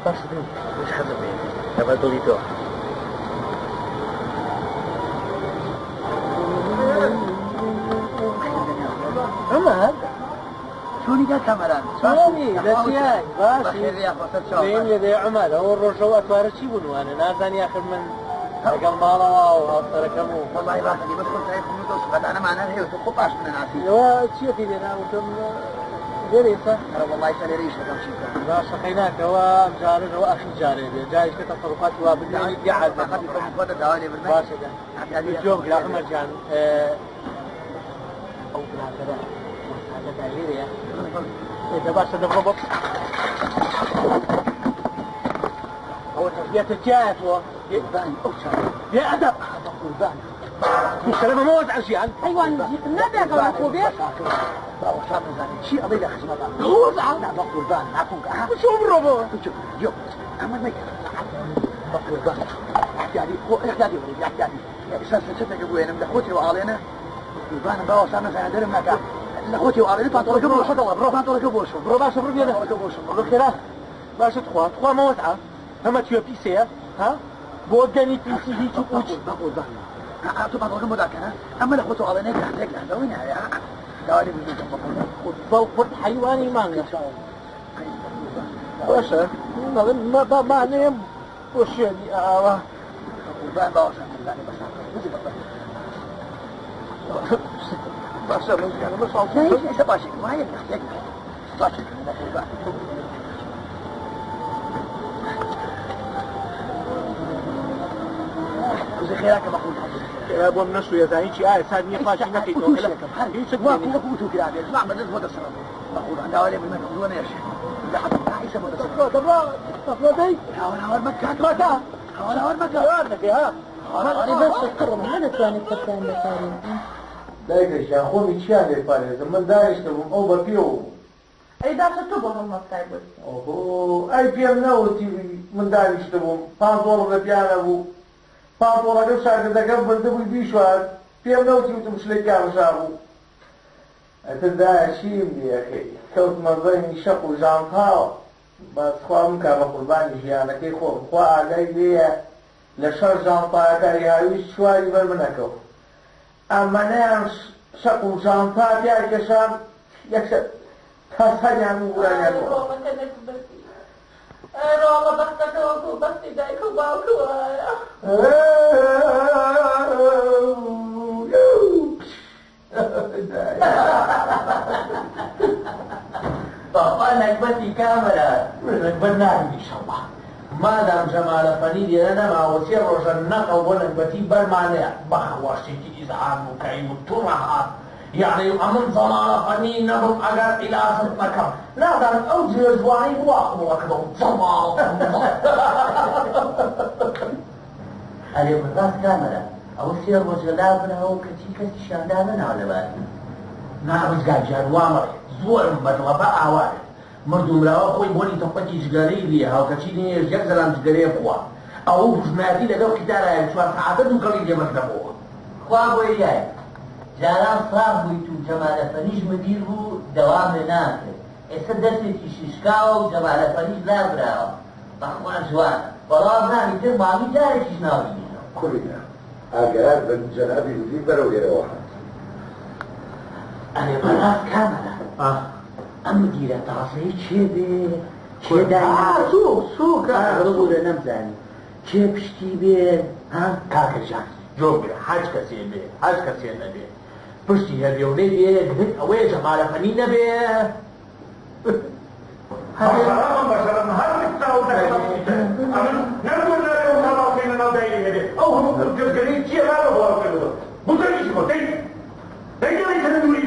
باشە دەی منیش حەزم لێیەتی لەبەر دڵی تۆ. عومەر چۆنی کاک کامەران؟ چۆنی لە چیای باشی بەخێر یاخوا سەرچاو لێم لێ دەی عومەر ئەوە ڕۆژەوە ئەتوارە چی بوون وانە نازانی آخر من لەگەڵ ماڵەوە و هاوسەرەکەم و وەڵڵاهی ڕاستەکەی بەس خۆم تای خۆم و تۆ سوحبەتانەمانە هەیە و تۆ خۆ باش منەناسی ئەوە چیەکەی لێ ناوتم لێرە ئێستا ئەرە وەڵڵاهی سا لێرە ئیش دەکەم چی بکەم باشە قەیناکەوە ئەم جارەشەوە ئەخیر جارێ بێ جاریش کە تەسەروفاتی وا بنوێنی بێ عەزم تاقەتی خۆم خۆتە داوا لێ بردن باشە گیان جۆم گرا عومەر گیان ئەو برادەرە وەسادەدا لێرەیە دە باشە دەبڕۆ بۆ ئەوە تەربیەتە تایە تۆ قوربانی ئەو چاوە بێ ئەدەب بە قوربان شەرەمە مەوەزع ژیان حەیوان جیقم نابێ گەڵا خۆ بێ باوە شام نەزانێ چی ئەڵێ لە خزمەتا وەزع نا بە قوربان ناکونکە ها چۆ بڕۆ بۆ یۆ ئەمە نەکە بە قوربان احتیادی خۆ احتیادی وەری احتیادی ئێستا سەچەتێکە بوێنم لە خۆتەوە ئاڵێنە قوربانم باوە شام نەزانێ دەرم ناکا لە خۆتەوە ئاڵێنە پانتۆڵەکە بۆ شۆ دەڵە بڕۆ پانتۆڵەکە بۆ شۆ بڕۆ باشە بڕۆ بێنە پانتۆڵەکە بۆ شۆ بڕۆ خێرا باشە تخوا تخوا مەوەزعە هەمە توێ پیسەیە ها بۆ گەنی پیسی هیچ و پوچ بە قوربان تۆ پانتۆڵەکەم بۆ داکەنە ئەمە لە خۆتەوە ئاڵێنە لەحزەیەک لەحزەوەی ناوێ داوا لێ بردن بە قوربان بەو قورد حەیوانی مانگە باشە دەڵێم با با نێم بۆ شوێنی ئاوا قوربان باوە شام نەزانێ بەسا باشە من ژیانم ساڵ ئێستا باشێک وایە لەحزەیەک باشێک بە قوربان کوزە خێراکە بە قوربان خێرا بۆم نەشوێ زانی چی ئایا سات نییە پاکی نەکەیتەوە هیچت وەکو وەکو وتو کرابێت جماع بەدەست بۆ دەسەڵم بە قوربان داوا لێ بردن زووە نێشێ لە حەتم عیسە بۆ دەسەڵم دەبڕا دەبڕا دەی هاوار هاوار مەکە مەکە هاوار هاوار مەکە هاوار نەکەی ها ئەرێ باشە کوڕم نەدەتوانێت سەرتان بەکارێنی دایکەشیان خۆمی چیان لێ پارێزم من دانیشتبووم ئەو بە پێوە بوو ئەی باشە تۆ بۆ هەڵنەستای بۆی؟ ئۆهۆ ئەی پێم نەوتی من دانیشتبووم پانتۆڵم لە پیا نەبوو پانتۆڵەکەم شاگردەکەم بردبووی بیشوارد پێم نەوتی وتم شلەی پیاڕژا بوو ئەتر دایە چیم لێ ئەکەی کەوتمە بەینی شەق و ژانتاوە بەس خوا بمکا بە قوربانی ژیانەکەی خۆم خوا ئاگای لێیە لە شەش ژانتایەکە ئەیهاویشت چواری بەر من ئەکەوت ئەمەنەیان شەق و ژانتا پیا کێشام یەکسەر تا سەریان و گورانیان بوو. ڕۆڵەکە نەگبەتی ڕۆڵە بەختەکە وەکو بەختی دایک و باوک وایە. بەخوا نەگبەتی کامەران. نەگبەت نابی ئیشەڵڵا مادام جەمالە فەنی لێرە نەماوە سێ ڕۆژە نەقڵ بۆ نەگبەتی بەرمانەیە بەخوا شتێکی ئیزعاج بوو کە ئەیوت توڕە هات یەعنی ئەمن جەمالە فەنی نەبم ئەگەر عیلاجت نەکەم نازانم ئەو جوێ جوانەی بوا قبوڵە کردەوە جەمالە فەنی. ئەرێ بەڕاست کامەران ئەوە سێ ڕۆژە لابراوە و کەچی کەسیشیان دانەناوە لەباری. نا ڕزگار گیان وا مەڵێ زۆرم بەدڵە با ئاوا بێت. مرد و مراوە خۆی بۆنی تەپەکی جگەرەی لێ هاوکەچی نێژ یەک زەلام جگەرەیە بخوا ئەوە دوژمنایەتی لەگەڵ قیتارایە چوار سەعاتە دووکەڵی لێ بەرز دەبۆوە. خوا بۆی یای جاران ساغ بوویت و جەمالە فەنیش مدیر بوو دەوامێ ناکرد ئێستا دەستێکیشی شکاوە و جەمالە فەنیش لابراوە بەخوا جوانە وەڵا وابزانم ئیتر مامی جارێکیش نابینینەوە. کوڕینە ئاگایان بن جەنابی مدیر بەرەو ئێرەوە هات. ئەرێ بەڕاست کامەران ئەم مدیرە تازەیە کێ بێ کێ دایناوە؟ ببورە نەمزانی کێ پشتی بێ ها؟ کاکە گیان گوێ بگرە هەرچ کەسێ بێ هەرچ کەسێ نەبێ پشتی هەبێ و نەیبێ گرنگ ئەوەیە جەمالە فەنی نەبێ. بەشەرەفم بەشەرەفم هەر چاوم دەکەم ئەمن نەمگوت نابێ ئەو تاڵاوکەی لەناو دایرەی هەبێ ئەو هەموو گەرگەرەی چییە بابە بڵاو کردەوە بوتەنیشی خۆ دەی دەی دەڵێی سەر دووری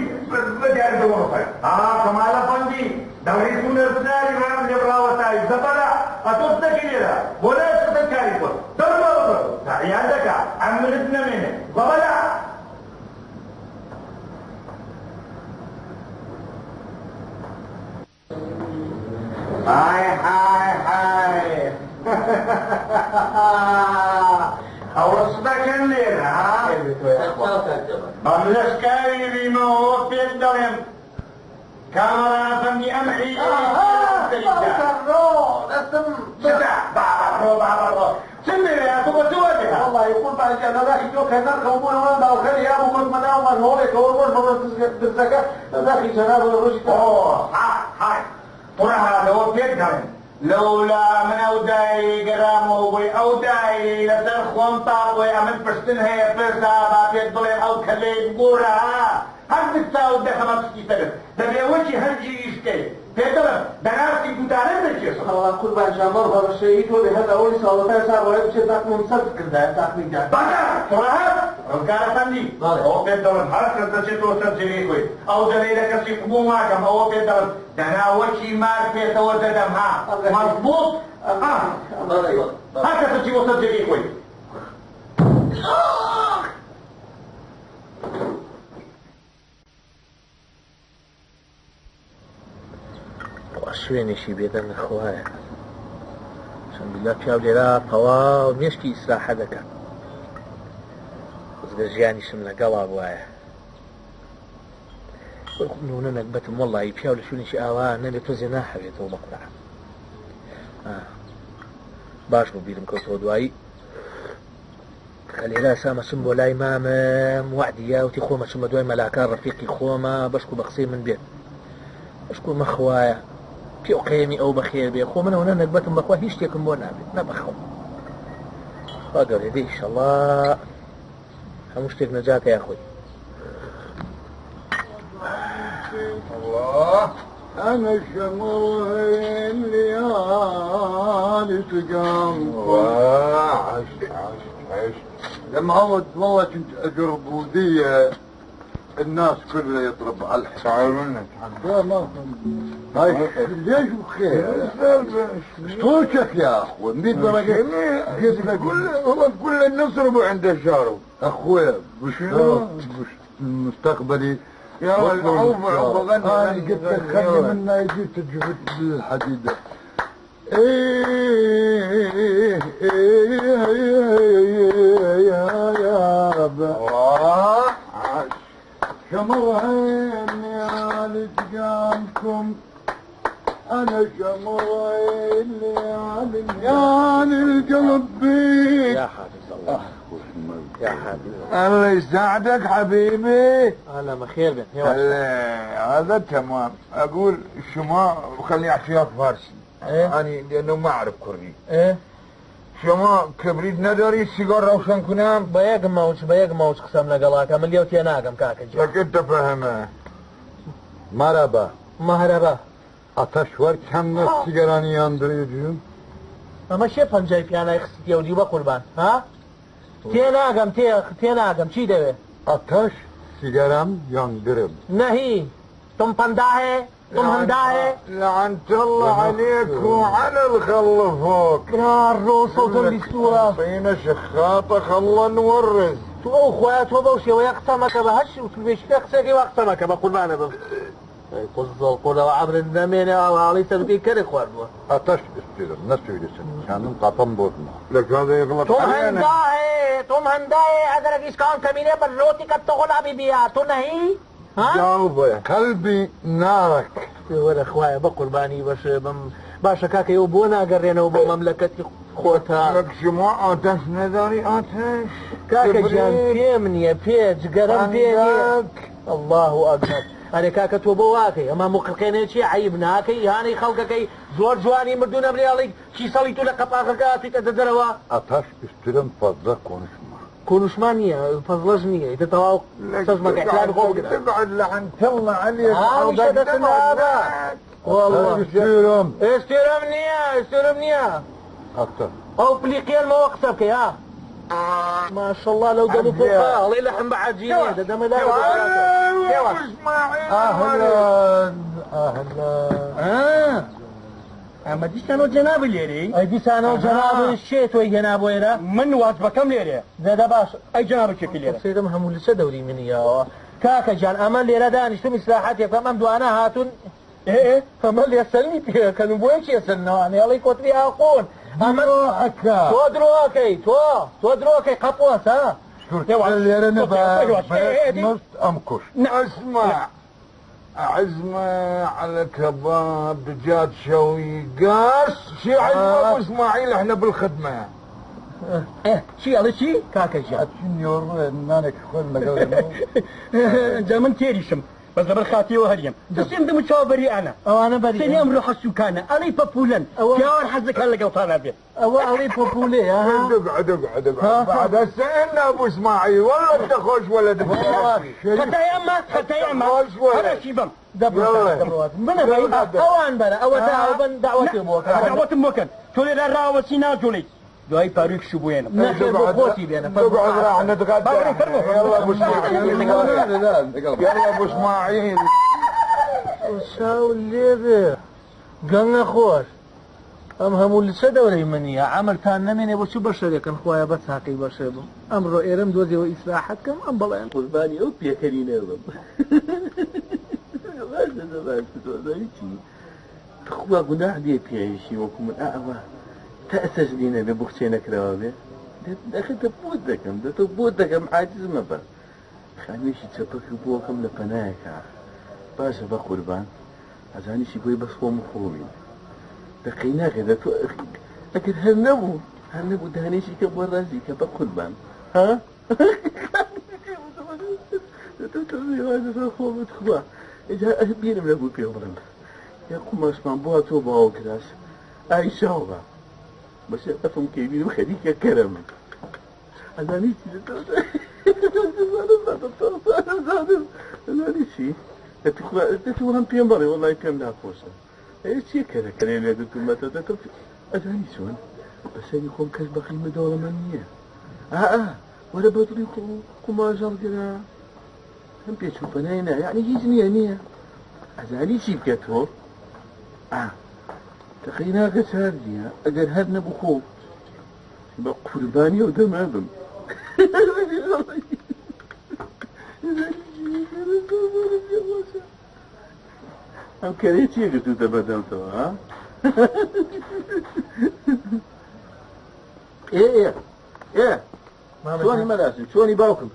بە دیاری دەوەڕ خۆیان ئا کەمالە فەندی دەڵێی سوونەر بناری ڕام لێ بڕاوەتاوی زەبەلا ئەتۆ چ دەکەی لێرە بۆ نایەت سەر کاری خۆت دەڕ ماڵە خۆت تەعیان دەکا عەمرت نەمێنێ زەبەلا. های های های ئەوە چ دەکەن لێرە ها؟ بەم لەشکاوی بیمەوە پێت دەڵێم کامەران ئەفەندی ئەم حیلەیەی چتە بابە ڕۆ بابە ڕۆ چم دەوێ ئەتۆ بە چ وەجهە؟ وەڵڵاهی قوربان گیان لە داخی تۆ کە نەرخەوە بۆ نەوان باوخەری یابوو کەوتمە ناومان هۆڵێکەوە ڕۆژ بە ڕۆژ درزەکە لە داخی جەنابەوە ڕۆژی تا ئۆ ها های قورئان لەوە پێت دەڵێم لەولا من ئەو دایرەی گەرامەوە بۆی ئەو دایرەی لەسەر خۆم تاقۆی ئەمن پشتن هەیە پشت ها با پێت بڵێم ئەو کەلەی بگۆرە ها هەردوک چاوت دەخەمە پشتی سەرت دەبێ وەکی هەنجیر ئیش بکەی پێت دەڵێم دەنا سیکوتانەت دەکێشم. وەڵا قوربان جان مەڕ هەڕەشەیی تۆ بێ هەر ئەوەی ساڵەکان سا ڕۆیە بچێت تاقمم سەرف کردایە تاقمی دان. باشە کوڕە هەر ڕزگار ئەفەندی ئەوە پێت دەڵێم هەر کەس دەچێتەوە سەر جێگەی خۆی ئەو دەلەی لە کەسی قبوڵ ناکەم ئەوە پێت دەڵێم دەنا وەکی مار پێتەوە دەدەم ها مەزبوط ها هەر کەسە چی بۆ سەر جێگەی خۆی. خوا شوێنێکی بێدەنگە خوایە چەندلا پیاو لێرا تەواو مێشکی ئیسراحە دەکات خۆزگە ژیانیشم لەگەڵا بواە نونە نەگبەتم وەڵی پیاو لە شوێنێکی ئاوا نەبێت تۆزێ ناحەوێتەوە بە قورعان باش بوو بیرم کەوتەوە دوایی کە لێرە ئێستا مەچم بۆ لای مامم وەعدی یا وتی خۆ مەچم بە دوای مەلاکان ڕەفیقی خۆمە بەشکو بە قسەی من بێت بەشکو مەخوایە پێ و قەیەمی ئەو بەخێر بێ خۆ منەوە نە نەگبەتم بەخوا هیچ شتێکم بۆ نابێت نە بەخەو خوا گەورە دێ ئیشەڵا هەموو شتێک نەجاتە یاخۆی الله أنا شمرين ليالي تقام عشت عشت عشت لما عود والله كنت أجرب بوذية الناس كلها يضرب على الحساب تعال منا لا ما هاي ليش بخير؟ شتوشك يا اخوي 100 درجة قلت لك كل هو كل النصر عنده شارب اخويا بشنو مستقبلي يا رجل عوف عوف غني انا قلت لك خلي منا يجي تجبت الحديدة ايه ايه ايه ايه يا يابا الله عاش شمر عيني على قدامكم انا شمر عيني على يعني القلب بيك يا حافظ الله يا حافظ الله يساعدك حبيبي اهلا بخير بن هلا هذا تمام اقول شما خليني احكي وياك فارسي إيه؟ انا لانه ما اعرف كردي ايه شما كبريت نداري سيجار روشن کنم بە یەک مەوج بە یەک مەوج قسەم لەگەڵاکە من لێو تێناگەم کاکە گیان لك انت فهمه Merhaba. مەهرەبا Ateş varken nasıl sigaranı yandırıyorsun? ئەمە شێ پەنجای پیانای خستیە و دی بە قوربان ها تێناگەم تێ تێناگەم چی دەوێ Ateş sigaram yandırım. نەهی تم پەندا هەیە تم هەندا هەیە لعنت الله عليك وعلى الخلفوك برا سەوتم بیستووە فينا شخاطة خلا نورز تو ئەو خوایە تۆ بەو شێوەیە قسە مەکە بە هەر وتوبێشتە قسەکەی وا قسە مەکە بە قوربانە بم قوزڵ قوڵەوە عەمرت نەمێنێ ئاوا ئاڵی سەرپێی کەرێک خواردووە. Ateş istiyorum. Ne söylesin? Kendin kafam bozma. لك هذا يغلط تم علينا هندا है तुम हंदा है अगर इस काम कमीने पर रोटी का तोला भी दिया तो नहीं ها جاوبه قلبي نارك وەرە خوایە بە قوربانی بەشێ بم باشە کاکە ئێوە بۆ ناگەڕێنەوە بۆ مەملەکەتی خۆتان لك شما آتش نداری آتش کاکە گیان پێم نییە پێ جگەرم پێ نییە عندك الله ئەکبەر ئەرێ کاکە تۆ بۆ واکەی ئەمە مقرقێنێکی عیب ناکەی هانەی خەڵکەکەی زۆر جوانی مردوو نەمرێڵی کیسەڵی تو لە قەپاغەکە هاتوویتە دەرەوە Ateş istiyorum fazla konuşma. کۆنوشمان نییە فەزڵەش نییە ئیتر تەواو سەزمەکە احترامی خۆ بگرە تقعد لعنت الله عليك ها، مش هذا سنابة. والله İstiyorum. ئێستێرم نییە ئێستێرم نییە Ateş. ئەو پلیقێنمەوە قسە بکەی ها ماشەڵڵا لەو دەم و فوقا ئەڵێ لەحم بە عەجینێ دەدەمە لا Ahlan. Ahlan. آه. ئەمە دیسانەوە جەنابی لێرەی ئەی دیسانەوە جەنابی شێ تۆی هێنا بۆ ئێرە من واجبەکەم لێرەیە دەدە باش ئەی جەنابی کێکی لێرە سەیرم هەموو لچە دەوری منی یاوە کاکە گیان ئەمە لێرە دانیشتم ئیسراحەتێ بکەم ئەم دوانە هاتوون ئێ ئەمە لێسەرنی پێکەن و بۆ یەکی ئێسەرنەوانێ ئەڵێی کۆتری ئاقۆن ئەمە Aka. تۆ درۆکەی تۆ تۆ درۆکەی قەپۆس ها Türklerine ben am kuş. اسمع عزمة على كباب دجاج شوي قاس شي عزمة ابو اسماعيل احنا بالخدمة ئێ چی ئەڵێ چی کاکە گیان Açın nanek koyma جا من تێریشم بەس لەبەر خاتیەوە هەریەم دەسیم دەم و چاو بەری ئانا ئەوانە بەری سەری ئەمڕۆ حەسوکانە ئەڵێی پەپولەن پیاوان حەز دەکات لەگەڵتانا بێت ئەوە ئەڵێی پۆپولێ ها اقعد اقعد اقعد بعد هسه انا ابو اسماعيل والله انت خوش ولد خەتای ئەمە خەتای ئەمە خوش ولد هەرەشی بەم يلا. منە بەی ئەوان بەرە ئەوە تا ئەو بن داوەتێ بۆ داوەتم بۆکەن تۆ لێرە ڕاوەسی ناجوڵیت دوای پارووی شوبوێنم نەخێر بۆ خۆتی بێنە اقعد راح نتغدى يلا ابو اسماعيل يلا ابو اسماعيل چاو لێ بێ گەنگە خۆش ئەم هەموو لچە دەورەی منیە عەمرتان نەمێنێ بۆ چی بەشەرێکن خوایە بە چاقی بەشێ بم ئەمڕۆ ئێرەم دۆزیەوە ئیسراحەت کەم ئەم بەڵێن قوربانی ئەو پێکەری نەبم باشە باشە دۆزانی چی تخوا گوناح دێ پیاویشی وەکو من ئەوە تا ئەسەش دینە بێ بخچێ نەکراوە بێ دەخە دە بۆت دەکەم دە تۆ بۆت دەکەم عاجز مەبە خانوویشی چەپەکە بۆکەم لە پەنایەکە باشە بە قوربان ئەزانیشی بۆی بەس خۆم و خۆمین دەقەی ناکە دە تۆ ئەگەر هەر نەبوو هەر نەبوو دانێکی کە بۆ ڕازی کە بە قوربان ها خۆمت خوا ئینجا بیرم نەبوو پێ بڵێم یا قوماشمان بۆ تۆ باوە کراس ئای شاوە بەشە ئەفم کەی بیرم خەریکە کەرم ئەزانی چی ئەزانی چی دەتوانم پێم بڵێ وەڵای پێم ناخۆشە ئێ چیە کەرە کەرێ لێ دەتومەتە دەتە ئەزانی چۆن بەسەری خۆم کەس بەقیمە دەوڵەمەند نییە ئا وەرە بە دڵی خۆم قوماش هەڵگرە هەم پێچوپەنای نا یعنی هیچ نییە نییە ئەزانی چی بکە تۆ ئا تەقی ناکە چار نییە ئەگەر هەر نەبوو خۆ بە قوربانی ئەو دەمە بم ئەم کەرێ چیە گرتووتە بەدەمتەوە ها ئێ ئێ ئێ چۆنی مەلازم چۆنی باوکم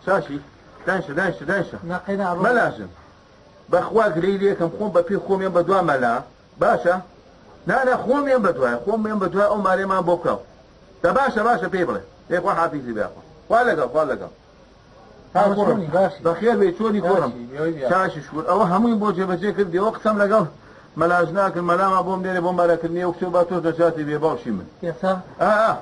چاشی دانیشە دانیشە دانیشە ناقینا مەلازم بەخوا گرەی لێکەم خۆم بە پێی خۆمیان بە دوا مەلا باشە نا خۆمیان بە دوای خۆمیان بە دوای ئەو مارێمان بۆ بکەو دە باشە باشە پێی بڵێ ئێ خوا حافیزی بێخوا خوا لەگەڵ خوا لەگەڵ ها کوڕم باشی. بەخێر بێ چۆنی کوڕم چاشی شکر ئەوە هەمووی بۆ جێبەجێ کردیەوە قسەم لەگەڵ مەلاژ ناکرد مەلاما بۆم لێرێ بۆم مەلاکردنی ئەو کچێ با تۆش دەچاتی بێ باوشی من ئێستا ئا ئا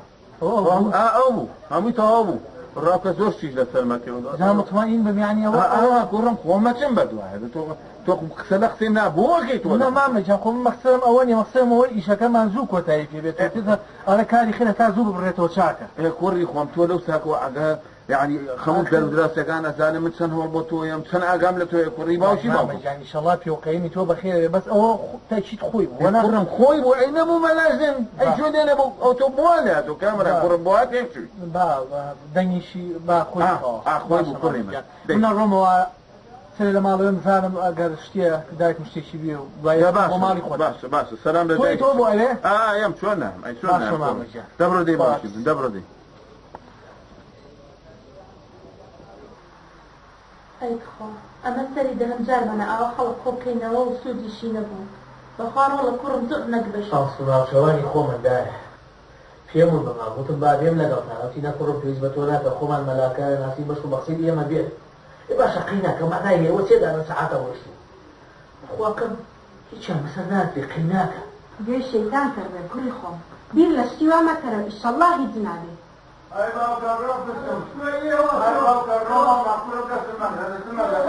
ئا ئەو بوو هەمووی تەواو بوو ڕاکە زۆر شتیش لەسەر مەکەوە جا مطمئن بم یعنی ئەوە ئا کوڕم خۆم مەچم بە دوایە تۆ تۆ قسە لە قسەی نا بۆ ئەکەی تۆ نا مامە گیان خۆ من مەخسەرم ئەوە نییە مەخسەرم ئەوە ئیشەکەمان زوو کۆتایی پێ بێت تۆ ئەرە کاری خێرە تا زوو ببڕێتەوە چاکە ئێ کوڕی خۆم تۆ لەو ساکەوە ئەگە یعنی خەموو دەرودراسەکان ئەزانم من چەند هەوڵ بۆ تۆیم چەند ئاگام لە تۆیە کوڕی باوکی مامە باوکم گیان ئینشەڵڵا پێوقەیمی تۆ بەخێرە بێ بەس ئەوە تاکید خۆی بوو وەنا کوڕم خۆی بوو ئەی نەبوو مەلازم ئەی چۆن لێ نەبوو ئەو تۆ بۆ لێ تۆ کامرا کوڕم بۆ هات پێک چووی با با دەنگیشی با خۆی ئا، ئا، خۆی بوو کوڕی من. من ئەڕۆمەوە سەرێ لە ماڵەوەم بزانم ئەگەر شتێ دایکم شتێکی بێ و دوای یا باشە بۆ ماڵی خۆت. باشە باشە سەلام لە تۆی دایک تۆ بۆ ئەوێ؟ ئا ئەم چۆن نام ئەی چۆن باشە نام مامە گیان. دەبڕۆ دەی باش. باوکی دەبڕۆ دەی ئەی تخوا ئەمە سەری دەهەم جارمانە ئاوا خەڵک کۆ بکەینەوە و سوودیشی نەبوو بەخوا ڕۆڵە کوڕم زۆر نەگبەشی. شانس و ناوچەوانی خۆمن دایە پێم وت بە مام وتم با بێم لەگەڵتان وتی نە کوڕم پێویست بە تۆ ناکا خۆمان مەلاکە ناسین بەش و بەخسەی ئێمە بێت ئێ باشە قەی ناکە مەعنای هەیە ئەوە چیە دانە سەعاتە ڕۆیشتوو بەخواکەم هیچیان بەسەر ناتبێ قەی ناکا. گوێی شەیتان کەر بێ کوڕی خۆم بیر لە شتی وا مەکەرەوە ئیشەڵا هیچ نابێ. ئەی باوکە ڕۆ بچم ئەی باوکە ڕۆ ماما کوڕم دەستم مەگرە دەستم مەگرە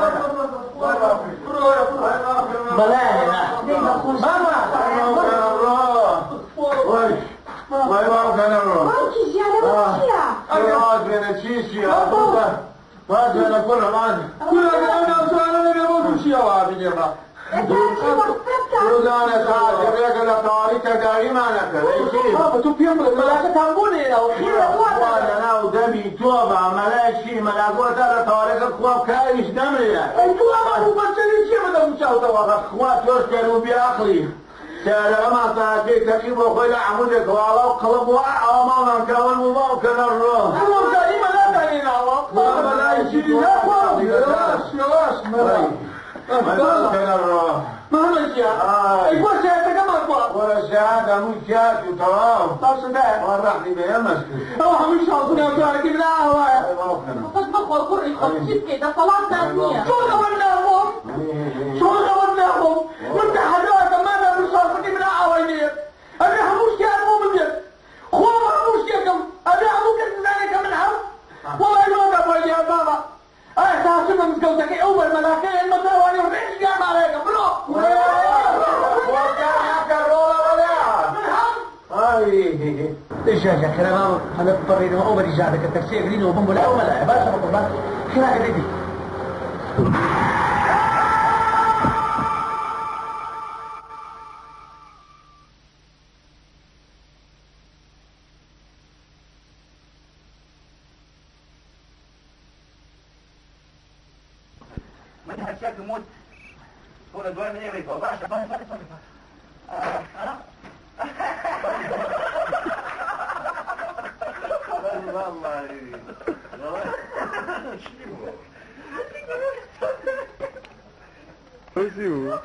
وای باوکی وای باوکە مەلایان هێنا دەی بەخۆش ماما ئەی باوکە ڕۆ وای وای باوکە ڕۆ باوکی ژیان ئەوە چییە؟ واز بێنە چی چییە واز بێنە کوڕم واز کورە ئەگەر ئەو ناوچانە نەبێ بۆ تووشیەوە بینێ ئێستا چی وەخت بکە؟ دوودانە ساعت ڕێگە لە تەواوی تەداریمانەکە ئەی چی بابا تۆ پێم بڵێ مەلاکەتان بۆ نەهێناوە خوا لەناو دەمی تۆ بە مەلای چی مەلاکۆ تا لە تەوارەکە خوا بکاویش نەمرێ ئەی تۆ ئەمە ڕوو بەچەوی چییە بە دەم و چاوتەوە بەخوا تۆش کەر و بێ عەقڵی سیارەکەمان ساعتێک تەقی بۆ خۆی لە عەمودێک واڵا و قەڵب وە ئەوە ماڵمان کاون بوو باوکە نەڕۆ وەزاری مەلاتان هێناوە مەلای چی یەواش یەواش مەلا باوکە نەڕۆ مامە گیان ئەی بۆ شایەتەکەمان کوا وەرە شایەت هەمووی کات و تەواو باشە دایە وا ڕەحمی بە ئێمەش کرد ئەوە هەمووی شانس و ناوچارەکەی من ئاوایە ئەی باوکە نەڕۆ خۆت بخۆ کوڕی خۆم چی بکەی دەسەڵاتمان نییە. چۆن ئەوە ناخۆم چۆن ئەوە ناخۆم من تەحەداکەم مادام من شانسەکەی من ئاوای لێیە ئەبێ هەموو شتیان بۆ من بێت خۆم هەموو شتێکم ئەبێ هەموو کەس بزانێ کە من هەم وەڵای لۆکە بۆی لێ بابا ئایا تا چمە مزگەوتەکەی ئەو بەرمەلاکەی ئێمە تاوانی و ڕێژیان ماڵەکە بڕۆ ئیش جا خێرا مامە پەلە بپەڕینەوە ئەو بەری ژادەکە تەکسی ئەگرینەوە بم بۆ لای ئەو مەلایە باشە بە قوربان خێراکە دەی من هەرچەکم وت تۆ لە دوای من ئێوەیتەوە باشە چی بوو؟